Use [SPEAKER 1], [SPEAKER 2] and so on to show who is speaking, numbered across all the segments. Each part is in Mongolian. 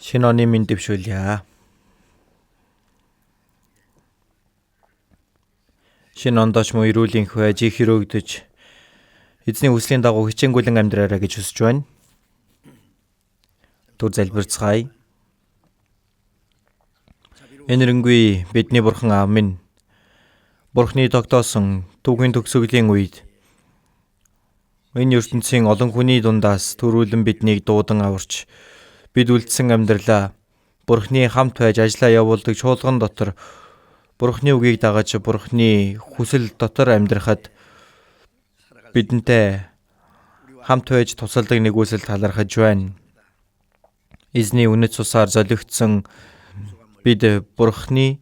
[SPEAKER 1] Шинэ оны минь дэвшүүлье. Шинэ ондооч мөн эрүүл энх байж их өрөөгдөж эзний хүслийн дагуу хичээнгүйлэн амьдраарай гэж хүсэж байна. Түр залбирцгаая. Энэрэнгүй бидний бурхан аав минь Бурхны тогтоосон түүхийн төгсгөлийн үед энэ ертөнцийн олон хүний дундаас төрүүлэн биднийг дуудан аварч бид үлдсэн амьдралаа Бурхны хамт байж ажиллаа явуулдаг чуулган дотор Бурхны үгийг дагаж Бурхны хүсэл дотор амьдрахад бидэнтэй хамт байж тусалдаг нэгүсэл талархаж байна. Эзний үнэт цусаар золигдсон бид Бурхны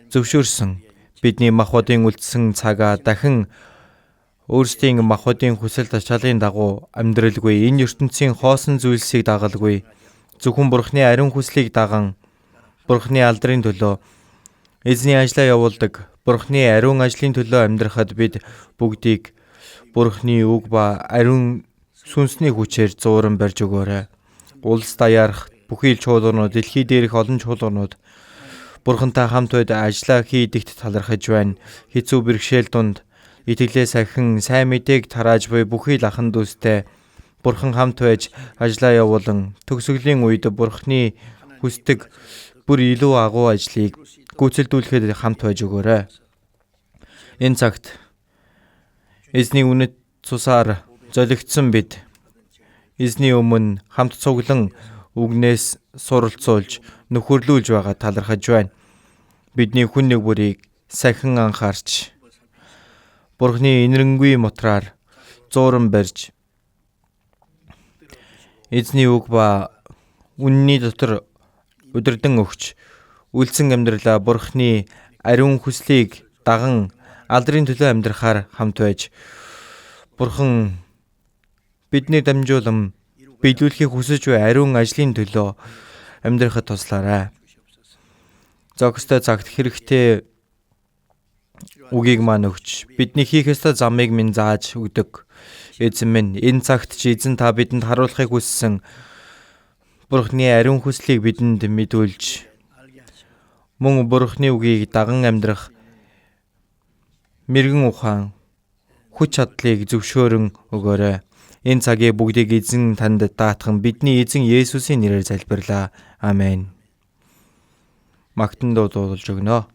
[SPEAKER 1] зөвшөөрсөн бидний махбодын үлдсэн цагаа дахин өөрсдийн махбодын хүсэл тачаалын дагуу амьдралгүй энэ ертөнцийн хоосон зүйлсийг дагалгүй зөвхөн Бурхны ариун хүслийг даган Бурхны алдрын төлөө эзний ажлаа явуулдаг Бурхны ариун ажлын төлөө амьдрахад бид бүгдийг Бурхны үг ба ариун сүнсний хүчээр зууран барьж өгөөрэй. Улс даяарх бүхий л чуулганууд, дэлхий дээрх олон чуулганууд Бурхантай хамт байд ажлаа хийдэгт талархаж байна. Хэцүү бэрхшээл дунд итгэлээ сахин сайн мэдээг тарааж буй бүхий л ахан дүүстэй Бурхан хамт байж ажлаа явуулан төгсгөлийн үед Бурхны хүсдэг бүр илүү агуу ажлыг гүйцэлдүүлэхэд хамт байж өгөөрэй. Энэ цагт эзний үнэт цусаар золигдсон бид эзний өмнө хамт цуглан үгнээс суралцуулж нөхөрлүүлж байгаа талархаж байна. Бидний хүн нэг бүрийг сахин анхаарч Бурхны энэрэнгүй мутраар зууран барьж эзний үг ба үнний дотор удирдан өгч үлдсэн амьдралаа Бурхны ариун хүслийг даган алдрын төлөө амьдрахаар хамт байж Бурхан бидний дамжуулан биелүүлэхийг хүсэж буй ариун ажлын төлөө амьдрахад туслаарай. Зохистой цагт хэрэгтэй үгийг маань өгч бидний хийх ёстой замыг минь зааж өгдөг. Эзэн минь энэ цагт чи эзэн та бидэнд харуулахыг хүссэн Бурхны ариун хүслийг бидэнд мэдүүлж мөн Бурхны үгийг даган амьдрах мэргэн ухаан хүч чадлыг зөвшөөрөн өгөөрэй. Энэ цагийг бүгдийг эзэн танд даатхан бидний эзэн Есүсийн нэрээр залбирлаа. Амен. Магтан дуудуулж өгнө.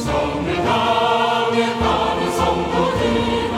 [SPEAKER 2] 성을 다해 가는 성도들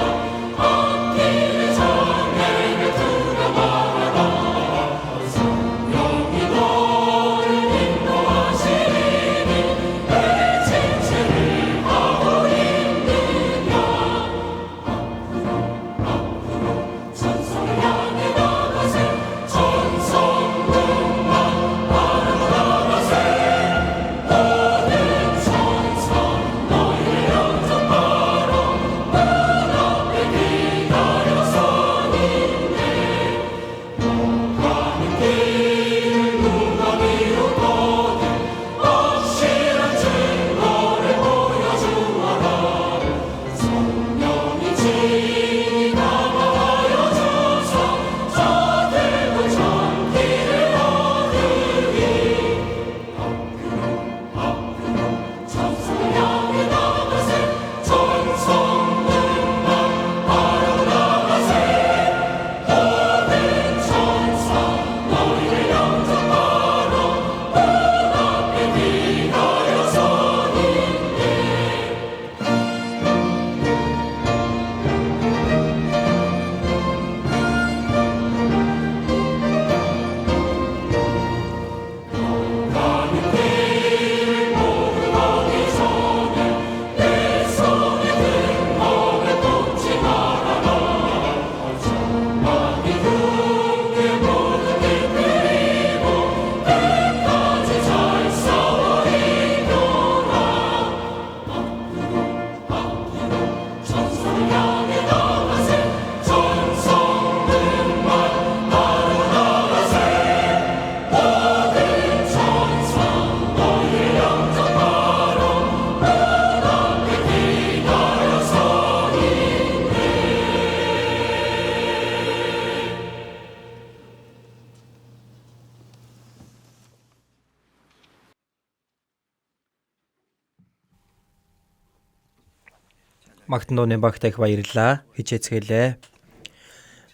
[SPEAKER 1] Магтан дууны багт их баярлалаа. Хичээцгээлээ.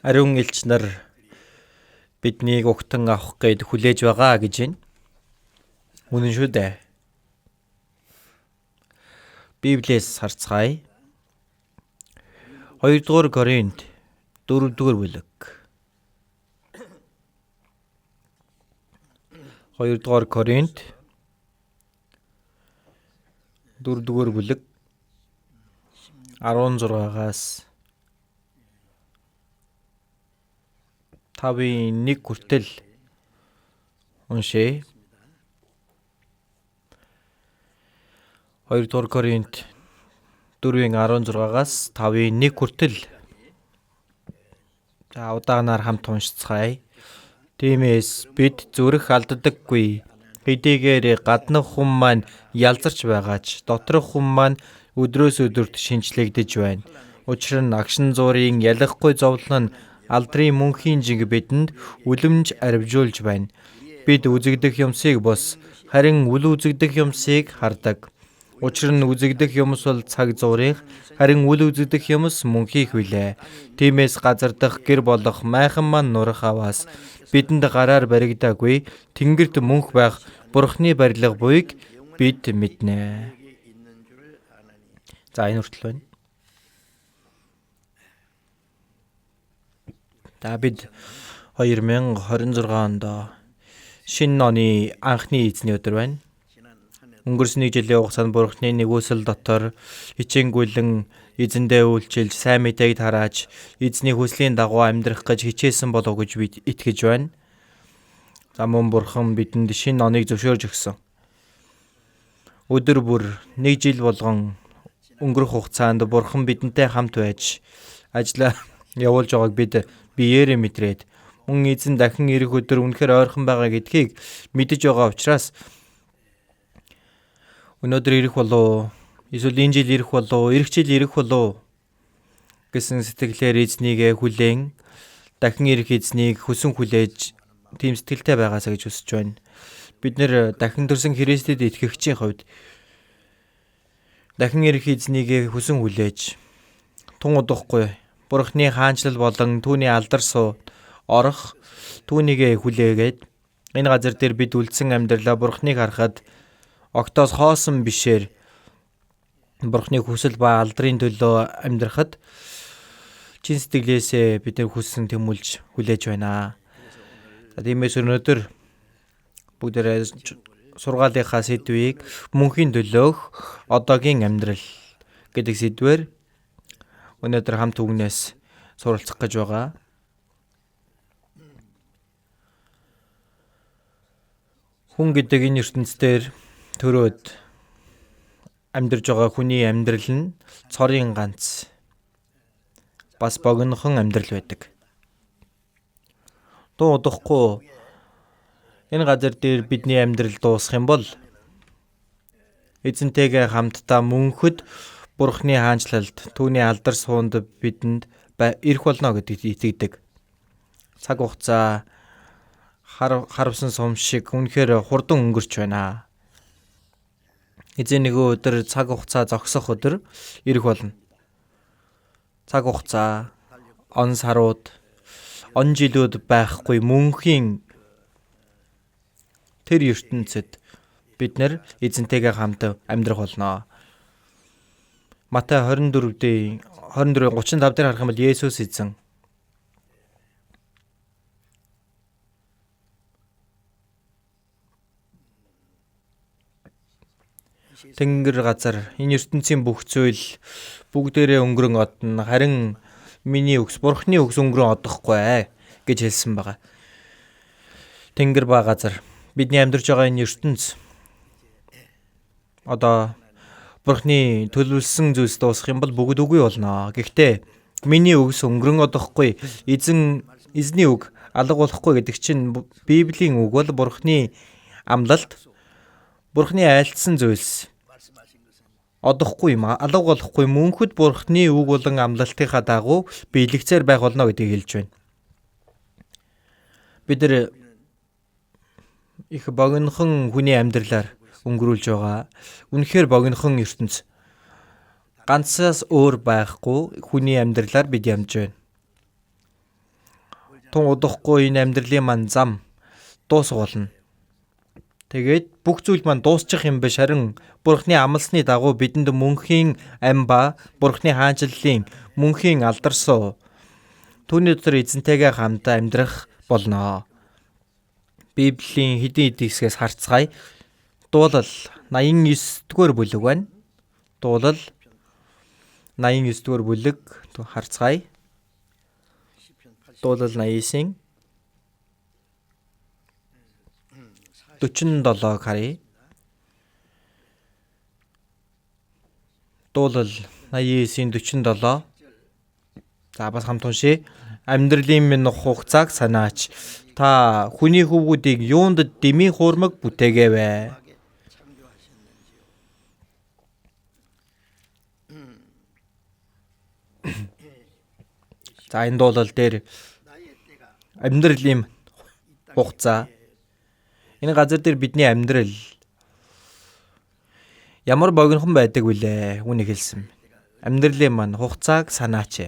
[SPEAKER 1] Ариун элч нар биднийг угтан авах гээд хүлээж байгаа гэж байна. Үнэн шүү дээ. Библиэс харцгаая. 2-р Коринт 4-р бүлэг. 2-р Коринт 4-р бүлэг 16-аас 5-ын 1 хүртэл уншъя. 2-р Коринт 4-ийн 16-аас 5-ын 1 хүртэл. За, удаанаар хамт уншицгаая. Тиймээс бид зүрх алддаггүй. Хэдийгээр гаднах хүн маань ялзарч байгаа ч доторх хүн маань өдрөөс өдөрт шинчлэгдэж байна. Учир нь агшин зуурын ялахгүй зовлон нь алдрын мөнхийн жинг бидэнд үлэмж аривжуулж байна. Бид үзэгдэх юмсыг бус, харин үл үзэгдэх юмсыг хардаг. Учир нь үзэгдэх юмс бол цаг зуурынх, харин үл үзэгдэх юмс мөнхийх билээ. Тиймээс газар дахь гэр болох майхан маань нурах аваас бидэнд гараар баригдаагүй тэнгэрт мөнх байх Бурхны барилга буйг бид мэднэ. За, энэ хүртэл байна. За, бид 2026 онд шинэ оны анхны эзний өдөр байна. Өнгөрсөн нэг жилийн хугацаанд Бурхны нэгүсэл дотор хичээнгүйлэн эзэндээ үйлчилж, сайн мэдээг тарааж, эзний хүслийн дагуу амьдрах гэж хичээсэн болов гэж бид итгэж байна. За, мөн Бурхан бидэнд шинэ оныг зөвшөөрж өгсөн. Өдөр бүр нэг жил болгон өнгөрөх хугацаанд Бурхан бидэнтэй хамт байж ажлаа явуулж байгааг бид биеэрээ мэдрээд, мөн эзэн дахин ирэх өдөр үнэхээр ойрхон байгаа гэдгийг мэдэж байгаа учраас өнөөдөр ирэх болов, эсвэл энэ жил ирэх болов, ирэх жил ирэх болов гэсэн сэтгэлээр эзнийг хүлээн, дахин ирэх эзнийг хүсэн хүлээж, тийм сэтгэлтэй байгаасаа гэж хүсэж байна. Бид нэр дахин төрсөн Христэд итгэгчийн хувьд дахин ирэх эзнийг хүсэн хүлээж, тун удахгүй Бурхны хаанчлал болон түүний алдар суу орох түүнийг хүлээгээд, энэ газар дээр бид үлдсэн амьдралаа Бурхныг харахад октоос хоосон бишээр Бурхны хүсэл ба алдрын төлөө амьдрахад чин сэтгэлээсээ бид нар хүссэн тэмүүлж хүлээж байна. За, тиймээс өнөөдөр бүгдээрээ сургаалынхаа сэдвийг мөнхийн төлөөх одоогийн амьдрал гэдэг сэдвээр өнөөдөр хамт үгнээс суралцах гэж байгаа. Хүн гэдэг энэ ертөнцийн төрөөд амьдарж байгаа хүний амьдрал нь цорын ганц бас богинохон амьдрал байдаг. Тун удахгүй энэ газар дээр бидний амьдрал дуусах юм бол эзэнтэйгээ хамтдаа мөнхөд Бурхны хаанчлалд, түүний алдар суунд бидэнд ирэх болно гэдэгт итгэдэг. Цаг хугацаа харвсан сум шиг үнэхээр хурдан өнгөрч байна. Эзэн нэгэн өдөр цаг хугацаа зогсох өдөр ирэх болно. Цаг хугацаа, он сарууд, он жилүүд байхгүй мөнхийн тэр ертөнцид бид нар эзэнтэйгээ хамт амьдрах болно. Матай 24-ийн 24:35 дээр харах юм бол Есүс эзэн Тэнгэр газар энэ ертөнцийн бүх зүйл бүгдээрээ өнгөрөн одно, харин миний үгс, Бурхны үгс өнгөрөн одохгүй гэж хэлсэн байгаа. Тэнгэр ба газар, бидний амьдарч байгаа энэ ертөнц одоо Бурхны төлөвлөсөн зүйлс дуусах юм бол бүгд үгүй болно. Гэхдээ миний үгс өнгөрөн одохгүй, эзний үг алга болохгүй гэдэг чинь Библийн үг бол Бурхны амлалт, Бурхны айлтсан зүйлс одохгүй юм, алга болохгүй, мөнхөд Бурхны үг болон амлалтынхаа дагуу биелэгцээр байх болно гэдгийг хэлж байна. Бид нар их богинохон хүний амьдралаар өнгөрүүлж байгаа. Үнэхээр богинохон ертөнц. Ганцаас өөр байхгүй хүний амьдралаар бид ямж байна. Тун удахгүй энэ амьдралын маань зам дуусах болно. Тэгээд бүх зүйл маань дуусчих юм биш, харин Бурхны амласны дагуу бидэнд мөнхийн ам ба Бурхны хаанчлалын мөнхийн алдарсуу түүний дотор эзэнтэйгээ хамт амьдрах болно. Библийн хэдийн хэдийн хэсгээс харцгаая. Дуулал 89 дугаар бүлэг байна. Дуулал 89 дугаар бүлэг харцгаая. Дуулал 89-ийн 47-г харъя. Дуулал 89-ийн 47. За бас хамт уншъя. Амьдралын минь хугацааг санаач. Та хүний хөвгүүдийг юунд дэмий хуурмаг бүтээгээвэ. За энэ дуулал дээр амьдралын хугацаа, энэ газар дээр бидний амьдрал ямар богинохон байдаг вүлээ? Үүнийг хэлсэн. Амьдралын маань хугацааг санаач.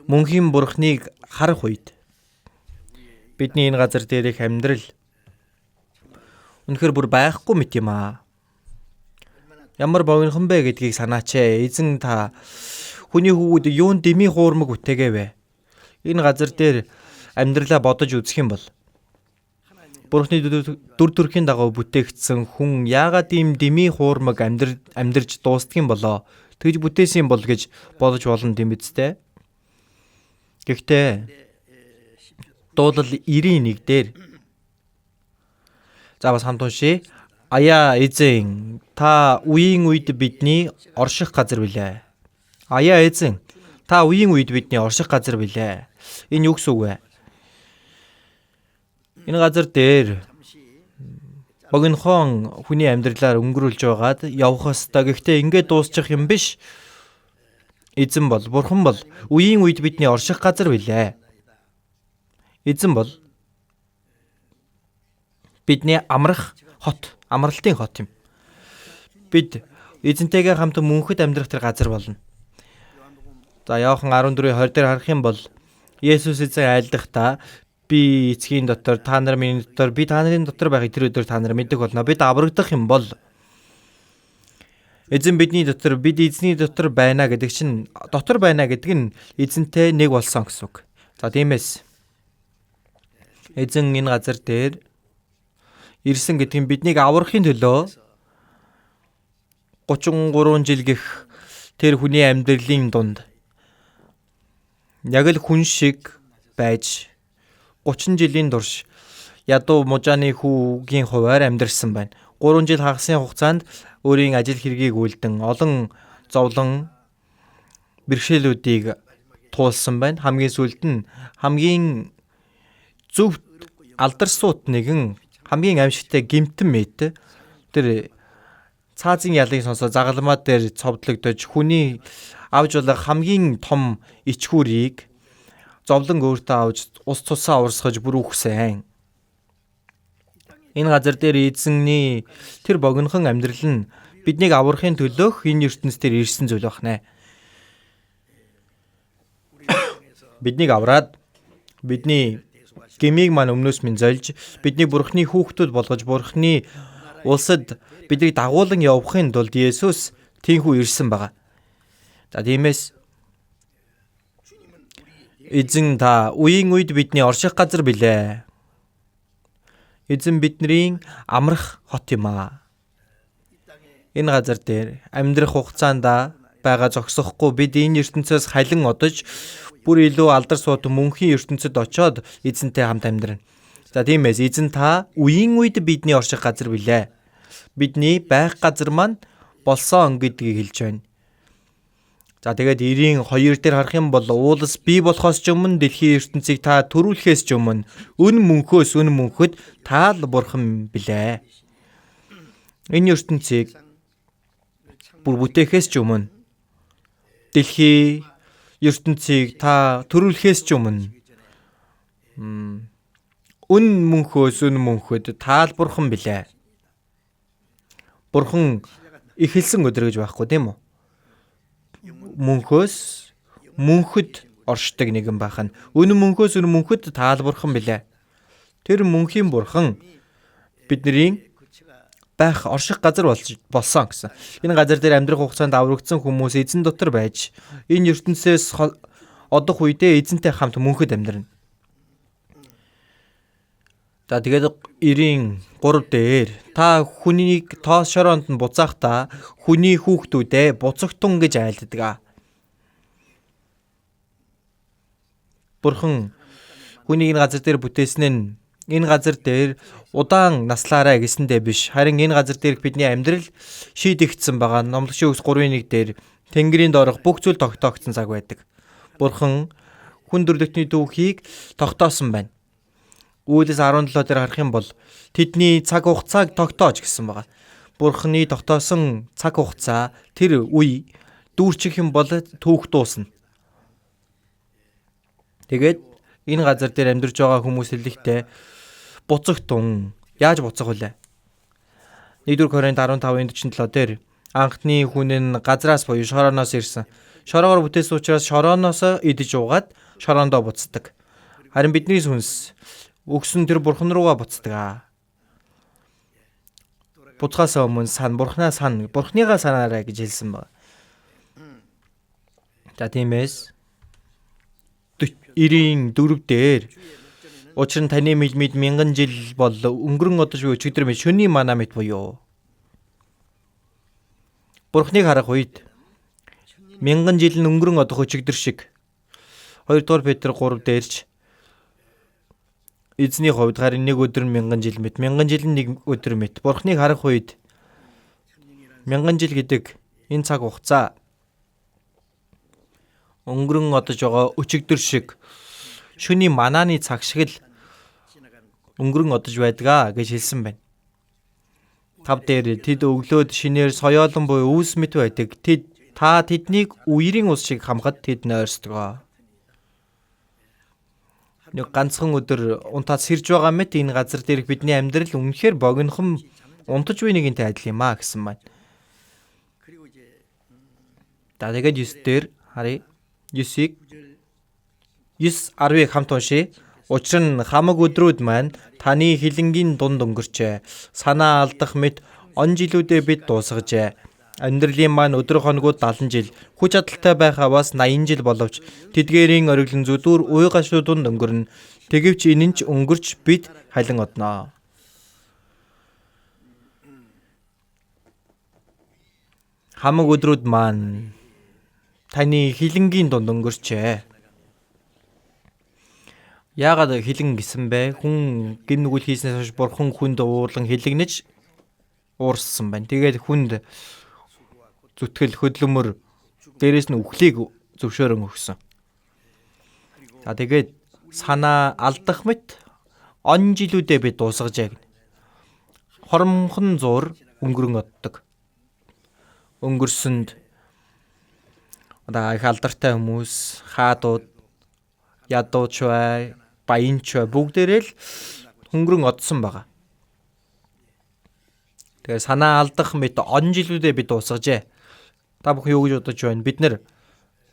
[SPEAKER 1] Мөнхийн Бурхныг харах үед бидний энэ газар дээрх амьдрал үнэхээр бүр байхгүй мэт юм аа. Ямар богинохон бэ гэдгийг санаач. Эзэн та хүний хөвгүүд юун дэмий хуурмаг бүтээгээвэ. Энэ газар дээр амьдралаа бодож үзэх юм бол Бурхны дүр төрхийн дагуу бүтээгдсэн хүн яагаад ийм дэмий хуурмаг амьдарч дуустдаг юм болоо? Тэгж бүтээсэн юм бол гэж бодож болно тийм биз дээ. Гэхдээ дуулал 91 дээр за бас хамт уншъя. Аяа эзэн, та үеийн үед бидний орших газар билээ. Аяа эзэн, та үеийн үед бидний орших газар билээ. Энэ юу гэсэн үг вэ? Энэ газар дээр богинохон хүний амьдралаар өнгөрүүлж байгаад явах ёстой. Гэхдээ ингээд дуусчих юм биш. Эзэн бол, Бурхан бол үеийн үед бидний орших газар билээ. Эзэн бол бидний амрах хот, амралтын хот юм. Бид эзэнтэйгээ хамт мөнхөд амьдрах тэр газар болно. За Иохан 14:20 дээр харах юм бол Есүс эзэн айлдахдаа би эцгийн дотор, та нар миний дотор, би та нарын дотор байхыг тэр өдөр та нар мэдэх болно. Бид аврагдах юм бол эзэн бидний дотор, бид эзний дотор байна гэдэг чинь дотор байна гэдэг нь эзэнтэй нэг болсон гэсэн үг. За тиймээс эзэн энэ газар дээр ирсэн гэдэг нь биднийг аврахын төлөө 33 жил гэх тэр хүний амьдралын дунд яг л хүн шиг байж 30 жилийн турш ядуу мужааны хүүгийн хувиар амьдарсан байна. 3 жил хагасын хугацаанд өөрийн ажил хэргийг үлдэн олон зовлон бэрхшээлүүдийг туулсан байна. Хамгийн сүүлд нь хамгийн зөвхт алдарсуут нэгэн хамгийн аимшигтай гэмтэн мэт тэр цаазын ялыг сонсоо загалмаа дээр цовдлогдож хүний авж болох хамгийн том ичхүүрийг зовлон өөртөө авч ус цусаа урсгаж бүр үхсэн. Энэ газар дээр эзэнний тэр богинохон амьдрал нь биднийг аврахын төлөөх энэ ертөнц дээр ирсэн зүйл байна. Биднийг авраад бидний гмийг маань өмнөөс минь зольж бидний Бурхны хүүхдүүд болгож Бурхны улсад биднийг дагуулan явахын тулд Есүс тийхүү ирсэн байгаа. За тиймээс эзэн та үеийн үед бидний орших газар билээ. Эзэн бидний амрах хот юм аа. Энэ газар дээр амьдрах хугацаанд байгаа зогсохгүй бид энэ ертөнцөөс халин одож бүр илүү алдар суут мөнхийн ертөнцөд очоод эзэнтэй хамт амьдрна. За тиймээс эзэн та үеийн үед бидний орших газар билээ. Бидний байх газар маань болсон гэдгийг хэлж байна. За тэгээд 92 дээр харах юм бол уулас бий болохоос ч өмнө дэлхийн ертөнцийг та төрүүлэхээс ч өмнө өн мөнхөөс өн мөнхөд та л бурхан билээ. Энэ ертөнцийг бүр бүтээхээс ч өмнө дэлхийн ертөнцийг та төрүүлэхээс ч өмнө өн мөнхөөс өн мөнхөд та л бурхан билээ. Бурхан Эхэлсэн өдөр гэж байхгүй, тийм үү? Мөнхөөс мөнхөд оршдог нэгэн байх нь. Үнэн мөнхөөс үнэн мөнхөд таалбархан билээ. Тэр мөнхийн бурхан бидний байх орших газар болсон гэсэн. Энэ газар дээр амьдрах хугацаанд аврагдсан хүмүүс эзэн дотор байж энэ ертөнцөөс одох үедээ эзэнтэй хамт мөнхөд амьдрна. За тэгээд 93 дээр та хүнийг тоос шороонд нь буцаахтаа хүний хүүхдүүдээ буцагтун гэж айлддаг. Бурхан хүнийг энэ газар дээр бүтээсэн нь энэ газар дээр удаан наслаарай гэсэндээ биш. Харин энэ газар дээрх бидний амьдрал шийдэгдсэн байгаа. Номлогчийн үгс 3:1 дээр Тэнгэрийн доорх бүх зүйл тогтоогдсон цаг байдаг. Бурхан хүн төрлөختний түүхийг тогтоосон байна. Үйлс 17 дээр харах юм бол тэдний цаг хугацааг тогтоож гэсэн байгаа. Бурханы тогтоосон цаг хугацаа тэр үе дүүрчих юм бол түүх дуусна. Тэгээд энэ газар дээр амьдарч байгаа хүмүүс хэлэхдээ буцагтун яаж буцах вүлээ? 1-р Коринт 15:47 дээр анхны хүн нь газраас буюу шорооноос ирсэн. Шороогоор бүтээсэн учраас шорооноос идэж уугаад шороондоо буцдаг. Харин бидний сүнс өгсөн тэр бурхан руугаа буцдаг. Буцхаас өмнө сан, бурхнаа сан, бурхныгаа санаарай гэж хэлсэн байна. За тиймээс 94 дээр учир нь таны мэлмид мянган жил бол өнгөрөн одож буй өчигдөр мэт шөнийн манаа мэт буюу. Бурхныг харах үед мянган жил нь өнгөрөн одох өчигдөр шиг. 2-р Петр 3 дээрч эзний хувьд харин нэг өдөр нь мянган жил мэт, мянган жил нь нэг өдөр мэт. Бурхныг харах үед мянган жил гэдэг энэ цаг хугацаа өнгөрөн одож байгаа өчигдөр шиг шөнийн манааны цаг шиг л өнгөрөн одож байдгаа гэж хэлсэн байна. 5 дээр тэд өглөөд шинээр соёолон буюу өвс мэт байдаг. Тэд та тэднийг үерийн ус шиг хамхад тэд нойрсдгоо. Нэг ганцхан өдөр унтаад сэрж байгаа мэт энэ газар дээрх бидний амьдрал үнэхээр богинохон унтаж буй нэгэнтэй адил юм а гэсэн байна. За тэгээд 9 дээр харъя. 9-ийг 9:10-ыг хамт уншъя. Учир нь хамаг өдрүүд маань таны хилэнгийн дунд өнгөрчээ. Санаа алдах мэт он жилүүдээ бид дуусгажээ. Амьдралын маань өдөр хоногуд 70 жил, хүч чадалтай байх аваас 80 жил боловч тэдгээрийн ориглон зүдүүр уй гашуу дунд өнгөрнө. Гэвч энэ нь ч өнгөрч бид халин одноо. Хамаг өдрүүд маань таны хилэнгийн дунд өнгөрчээ. Яагаад хилэн гэсэн бэ? Хүн гэм нүгэл хийснээс хойш бурхан хүнд уурлан хилэгнэж уурссан байна. Тэгээд хүнд зүтгэл хөдөлмөр дээрээс нь үхлийг зөвшөөрөн өгсөн. За тэгээд санаа алдах мэт он жилүүдээ би дуусгажээ гэнэ. Хоромхон зуур өнгөрөн оддог. Өнгөрсөнд одоо их алдартай хүмүүс, хаадууд, ядууч бай, баянч бай бүгдээрээ л хөнгөрөн одсон байгаа. Тэгэхээр санаа алдах мэт он жилүүдээ би дуусгажээ. Та бүхэн юу гэж бодож байна? Бид нэр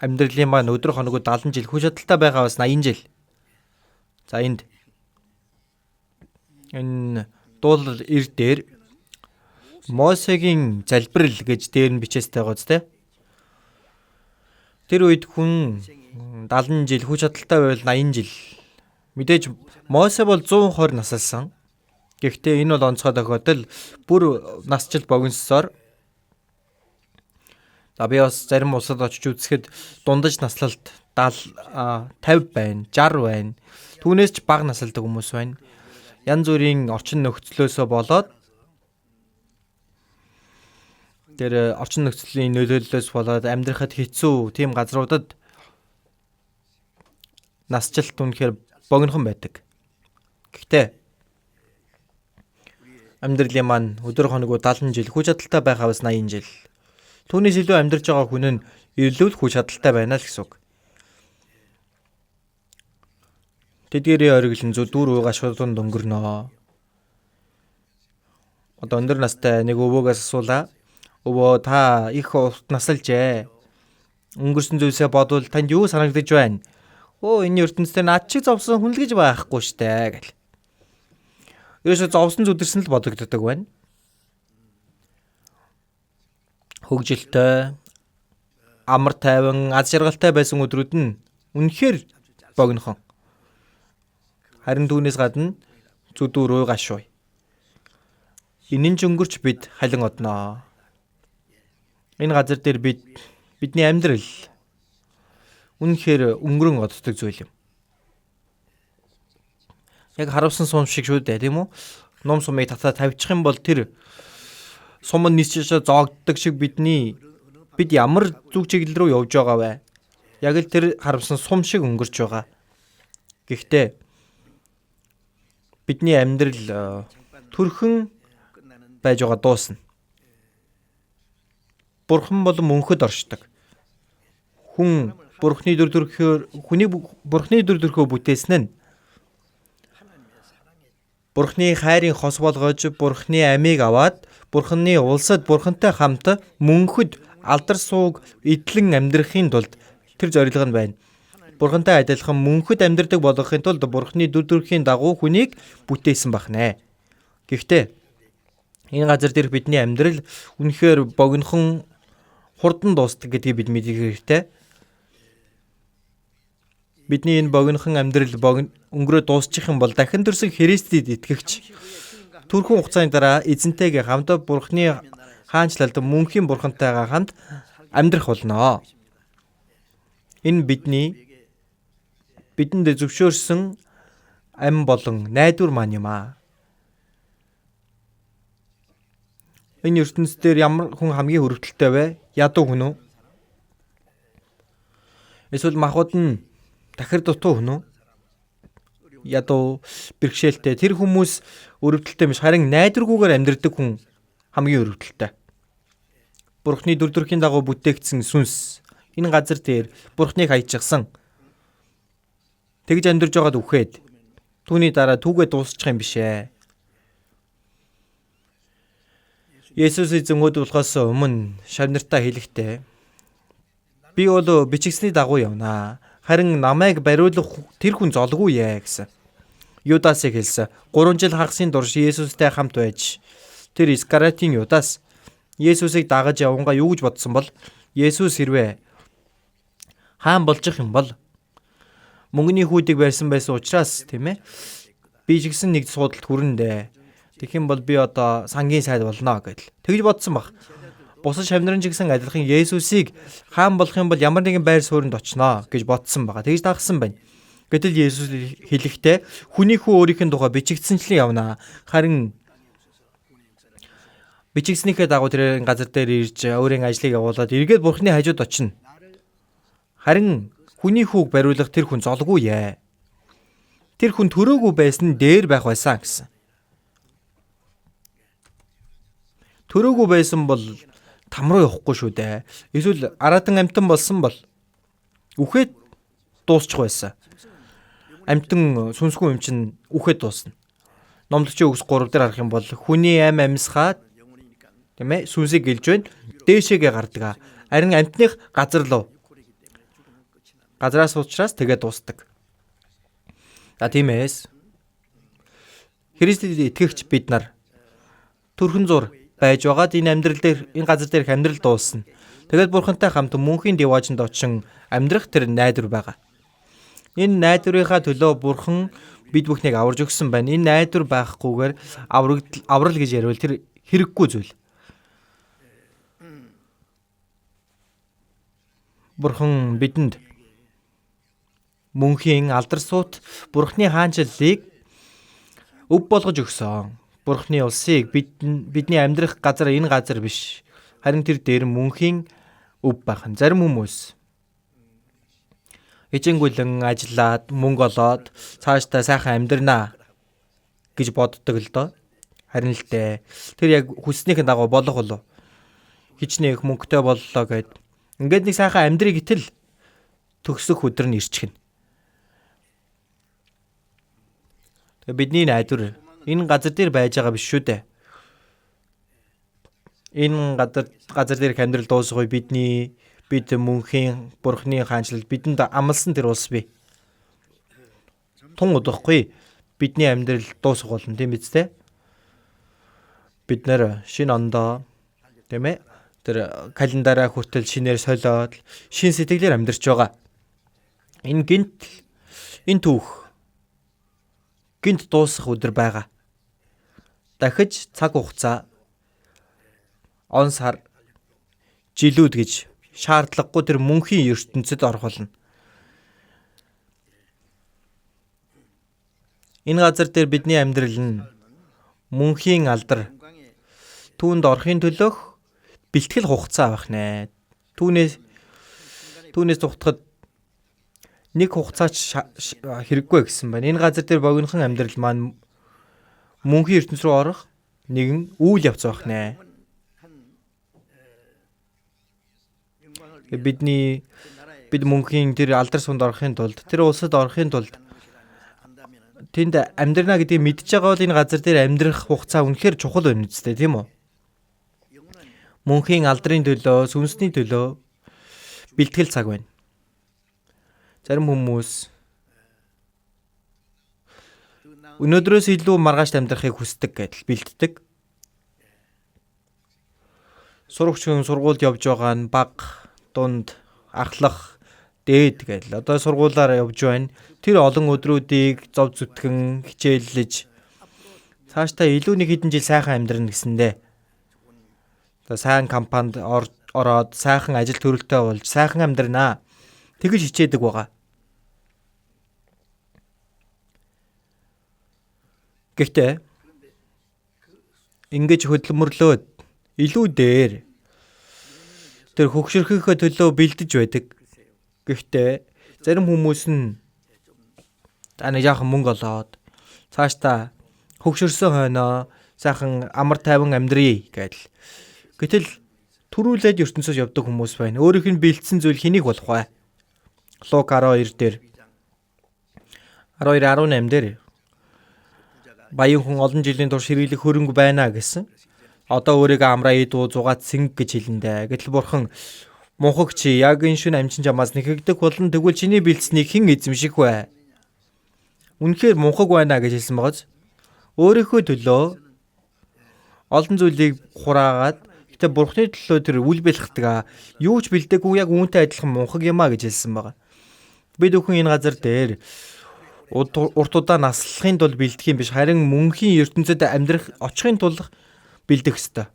[SPEAKER 1] амьдралын маань өдөр хоногуд 70 жил, хүч чадалтай байгаа бас 80 жил. За энд энэ дуулал 90 дээр Мосегийн залбирал гэж дээр нь бичээстэй байгаа зү тэ. Тэр үед хүн 70 жил, хүч чадалтай байвал 80 жил. Мэдээж Мосе бол 120 насалсан. Гэхдээ энэ бол онцгой тохиолдол, бүр насчил богиносоор. За би бас зарим улсад очиж үзэхэд дундаж наслалт 70 50 байна, 60 байна. Түүнээс ч бага насалдаг хүмүүс байна. Янз бүрийн орчин нөхцлөөсөө болоод тэр орчин нөхцөлийн нөлөөллөөс болоод амьдрахад хэцүү тийм газруудад насжилт үнэхээр богинохон байдаг. Гэхдээ амьдралын маань өдөр хоногуд 70 жил, хүч чадалтай байх аваас 80 жил. Түүнээс илүү амьдарч байгаа хүн нь илүү л хүч чадалтай байна л гэсэн үг. Тэдгээрийн ориглон зүдүүр уй гашууданд өнгөрнө. Одоо өндөр настай нэг өвөөгөөс асуулаа. Өвөө та их урт насалжээ. Өнгөрсөн зүйлсээ бодвол танд юу санагдаж байна? Өө энэ ертөнцийн над чиг зовсон хүн л гэж байхгүй штэ гэл. Ерөөсө зовсон зүдэрсэн л бодогддог байна. Хөгжилтэй, амар тайван, аз жаргалтай байсан өдрүүд нь үнэхээр богинохон. Харин түүнээс гадна зүдүүр уй гашуй. Энэ нь ч өнгөрч бид халин одноо. Энэ газар дээр бидний амьдрал үнэхээр өнгөрөн оддог зүйл юм. Яг харуулсан сум шиг шүү дээ, тийм үү? Ном сумыг татаа тавьчих юм бол тэр сум нь нисэж зоогддог шиг бид ямар зүг чиглэл рүү явж байгаа вэ? Яг л тэр харуулсан сум шиг өнгөрч байгаа. Гэхдээ бидний амьдрал төрхөн байж байгаа дуусна. Бурхан бол мөнхөд оршдог. Хүн Бурхны дүр төрхөөр хүний Бурхны дүр төрхөө бүтээсэн нь Бурхны хайрын хос болгож Бурхны амийг аваад Бурхны улсад Бурхантай хамт мөнхөд алдар сууг эдлэн амьдрахын тулд тэр зорилго нь байна. Бурхантай адилхан мөнхөд амьдрдаг болгохын тулд Бурхны дүр төрхийн дагуу хүнийг бүтээсэн бахнэ. Гэхдээ энэ газар дээрх бидний амьдрал үнэхээр богинохон хурдан дуустдаг гэдгийг бид мэдэх хэрэгтэй. Бидний энэ богинохон амьдрал өнгөрөө дуусчих юм бол дахин төрсөн Христэд итгэгч түрхүүн хугацааны дараа эзэнтэйгээ хамт Бурхны хаанчлалд мөнхийн Бурхантайгаа хамт амьдрах болно. Энэ бидэнд зөвшөөрсөн ам болон найдвар маань юм аа. Энэ ертөнц дээр ямар хүн хамгийн хөрөвдөлтэй вэ? Ядуу хүн үү? Эсвэл махбод нь тахир дутуу хүн үү? Ядуу, бэрхшээлтэй тэр хүмүүс өрөвдөлтэй биш, харин найдваргүйгээр амьдрдаг хүн хамгийн өрөвдөлтэй. Бурхны дүр төрхийн дагуу бүтээгдсэн сүнс энэ газар дээр Бурхныг хайчихсан. Тэгж амьдарч байгаад үхээд түүний дараа түүгээ дуусчих юм биш ээ. Есүс эзэн өд болохоос өмнө шавнартаа хэлэхдээ би бол бичигсний дагуу явнаа. Харин намайг бариулах тэр хүн золгүй ээ гэсэн. Юдасыг хэлсэн. 3 жил хагасын турш Есүстэй хамт байж тэр Искариотын Юдас Есүсийг дагаж явангаа юу гэж бодсон бол Есүс хэрвээ хаан болчих юм бол мөнгөний хүүдийг барьсан байсан учраас тийм ээ би ч гэсэн нэг суудалд хүрнэ дээ. Тэгэх юм бол би одоо сангийн сайд болно гэдэл. Тэгж бодсон баг. Бусад шавнарын ч гэсэн адилхан Есүсийг хаан болох юм бол ямар нэгэн байр суурьнд очноо гэж бодсон байгаа. Тэгж дагсан байна. Гэтэл Есүс хэлэхдээ хүний хүү өөрийнх нь тухай бичигдсэнчлэн явна. Харин бичигдснийхээ дагуу тэр газар дээр ирж өөрийн ажлыг явуулаад эргээд Бурхны хажууд очино. Харин хүний хүүг бариулах тэр хүн золгүй ээ. Тэр хүн төрөөгүй байсан нь дээр байх байсан гэсэн. Төрөөгүй байсан бол там руу явахгүй шүү дээ. Эсвэл араатан амьтан болсон бол үхээд дуусчих байсан. Амьтан сүнсгүй юм чинь үхээд дуусна. Номлогчийн үгс 3 дээр харах юм бол хүний ам амьсгаа тийм ээ сүнсийг гэлж байна. Дээшээгээ гардаг. Харин амьтных газар руу. Газраас учраас тэгээд дуусдаг. За тиймээс Христэд итгэгч бид нар төрхөн зур байж байгаад энэ амьдрал дээр энэ газар дээрх амьдрал дуусна. Тэгээд Бурхантай хамт мөнхийн диваажинд очин амьдрах тэр найдвар байгаа. Энэ найдварынхаа төлөө Бурхан бид бүхнийг аварж өгсөн байна. Энэ найдвар байхгүйгээр аврал гэж яриул тэр хэрэггүй зүйл. Бурхан бидэнд мөнхийн алдар суут Бурханы хаанчлалыг өв болгож өгсөн. Бурхны улсыг бидний амьдрах газар энэ газар биш. Харин тэр дээр мөнхийн өв байх нь. Зарим хүмүүс хичээнгүйлэн ажиллаад мөнгө олоод цаашдаа сайхан амьдрнаа гэж боддог л доо. Харин л дээ тэр яг хүснийхэн дагуу болох болов. Хичнээн их мөнгөтэй боллоо гэд ингээд нэг сайхан амьдрыг гэтэл төгсөх өдөр нь ирчихнэ. Тэгээ бидний найдвар энэ газар дээр байж байгаа биш шүү дээ. Энэ газар дээрх амьдрал дуусах үе бид мөнхийн Бурхны хаанчлал бидэнд амласан тэр улс бий. Тун удахгүй бидний амьдрал дуусах болно, тийм биз дээ? Бид нэр шинэ ондоо, тийм ээ? Тэр календараа хүртэл шинээр солиод шин сэтгэлээр амьдарч байгаа. Энэ гинт энэ түүх гинт дуусах өдөр байгаа. Дахиж цаг хугацаа он сар жилүүд гэж шаардлагагүй тэр мөнхийн ертөнцид орох болно. Энэ газар дээр бидний амьдрал нь мөнхийн алдар түүнд орохын төлөөх бэлтгэл хугацаа байх нэ. Түүнээс зүхтахад нэг хугацаач хэрэггүй гэсэн байна. Энэ газар дээр богинохон амьдрал маань мөнхийн ертөнц рүү орох нэгэн үйл явц байх нэ. Бид мөнхийн тэр алдар сунд орохын тулд, тэр улсад орохын тулд тэнд амьдрна гэдгийг мэдж байгаа бол энэ газар дээр амьдрах хугацаа үнэхээр чухал байна үстэй, тийм үү? Мөнхийн алдрын төлөө, сүнсний төлөө бэлтгэл цаг байна. Зарим хүмүүс өнөөдрөөс илүү маргааш амьдрахыг хүсдэг гэдэл бэлддэг. Сурагч хүн сургуульд явж байгаа нь баг, дунд, ахлах, дээд гэдэл. Одоо сургуулаараа явж байна. Тэр олон өдрүүдийг зов зүтгэн хичээллэж цаашдаа илүү нэг хэдэн жил сайхан амьдрна гэсэндээ. Одоо сайн компанид ороод сайхан ажил төрөлтэй болж сайхан амьдрнаа. Тэгэж хичээдэг байгаа. Гэхдээ ингэж хөдөлмөрлөөд илүү дээр тэр хөгшөрхийнхөө төлөө бэлдэж байдаг. Гэхдээ зарим хүмүүс нь за нэг жаахан мөнгө олоод цаашдаа хөгшөрсөн хойноо сайхан амар тайван амьдрий гэдэл. Гэтэл түрүүлээд ертөнцөөс явдаг хүмүүс байна. Өөрийнх нь бэлдсэн зүйл хэнийг болох вэ? Лук 12 дээр 12:18 дээр баян хүн олон жилийн турш хэрэглэх хөрөнгө байна гэсэн. Одоо өөрийгөө амраа эд уу зугаат сэнг гэж хэлэндэ. Гэтэл бурхан мунхаг чи яг энэ шүн амчин чамаас нэхэгдэх болон тэгвэл чиний бэлдсэнийг хэн эзэмших вэ? Үнэхээр мунхаг байна гэж хэлсэн байгааз. Өөрийнхөө төлөө олон зүйлийг хураагаад гэтээ бурхны төлөө тэр үл бэлхдэг. Юу ч бэлдээгүй яг үүнтэй адилхан мунхаг юм а гэж хэлсэн байгаа. Бид бүхэн энэ газар дээр урт удаа наслахын тулд бэлдэх юм биш, харин мөнхийн ертөнцид амьдрах очихын тулд бэлдэх ёстой.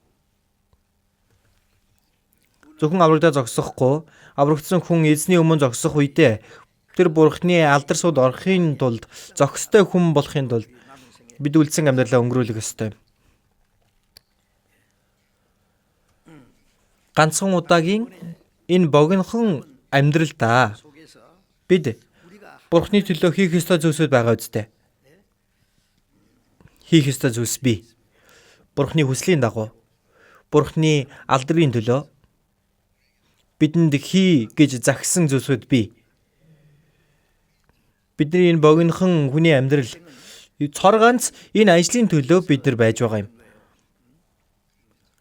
[SPEAKER 1] Зөвхөн аврагдаа зогсохгүй, аврагдсан хүн эзний өмнө зогсох үедээ тэр бурхны алдар сууд орохын тулд зохистой хүн болохын тулд бид үлдсэн амьдралаа өнгөрүүлэх ёстой. Ганцхан удаагийн энэ богинохон амьдралдаа бид бурхны төлөө хийх ёстой зүйлсүүд байгаа үстэй. Хийх ёстой зүйлс бий. Бурхны хүслийн дагуу, бурхны алдрын төлөө бидэнд хий гэж загсан зүйлсүүд бий. Бидний энэ богинохон хүний амьдрал цор ганц энэ ажлын төлөө бид нар байж байгаа юм.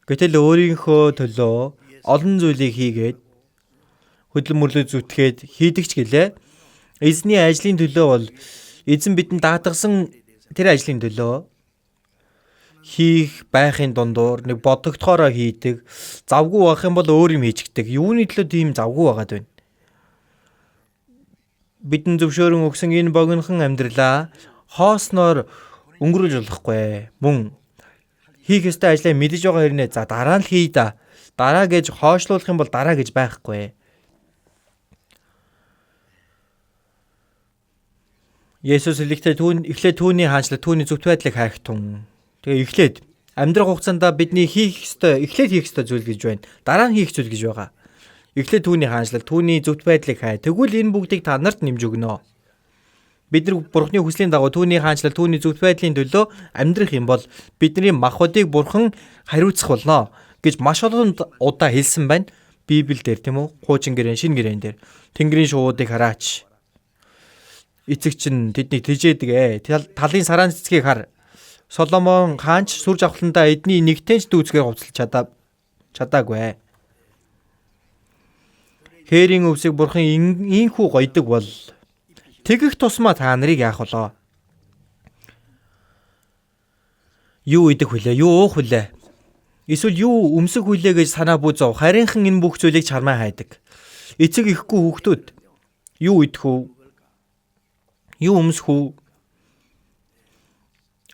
[SPEAKER 1] Гэтэл өөрийнхөө төлөө олон зүйлийг хийгээд хөдөлмөрлөө зүтгээд хийдэг ч гэлээ. Эзний ажлын төлөө бол эзэн бидэнд даатгасан тэр ажлын төлөө хийх байхын дундуур нэг бодогдохоороо хийдэг. Завгүй байх юм бол өөр юм хийчихдэг. Юуны төлөө тийм завгүй байгаад байна? Бидэн зөвшөөрөн өгсөн энэ богинохон амьдралаа хоосноор өнгөрүүлж болохгүй. Мөн хийх ёстой ажлаа мэдэж байгаа хэрнээ за дараа нь л хий да. Дараа гэж хойшлуулах юм бол дараа гэж байхгүй. Есүс хэлэхдээ эхлээд түүний хаанчлал, түүний зөвхт байдлыг хайх тун. Тэгээ эхлээд амьдрах хугацаанд бидний хийх ёстой, эхлээд хийх ёстой зүйл гэж байна. Дараа нь хийх зүйл гэж байгаа. Эхлээд түүний хаанчлал, түүний зөвхт байдлыг хай. Тэгвэл энэ бүгдийг та нарт нэмж өгнө. Бид нар Бурхны хүслийн дагуу түүний хаанчлал, түүний зөвхт байдлын төлөө амьдрах юм бол бидний махбодыг Бурхан хариуцах болно гэж маш олон удаа хэлсэн байна. Библиэлд тийм үү? Хуучин гэрэн, шинэ гэрэн дээр. Тэнгэрийн шувуудыг хараач. Эцэг чинь тэднийг тэжээдэг ээ. Талын сараан цэцгийг хар. Соломон хаанч сүр жавхландаа эдний нэгтэн ч дүүцгээр хувцалж чадав. Чадаагүй. Хээрийн өвсийг бурхан ийхүү гойдог бол тэгэх тусмаа та нарыг яах болоо? Юу идэх вүлээ? Юу уух вүлээ? Эсвэл юу өмсөх вүлээ гэж санаа бүү зов. Харийнхан энэ бүх зүйлийг чармаа хайдаг. Эцэг ихгүй хүүхдүүд юу идэх үү? Юу өмсөх үү?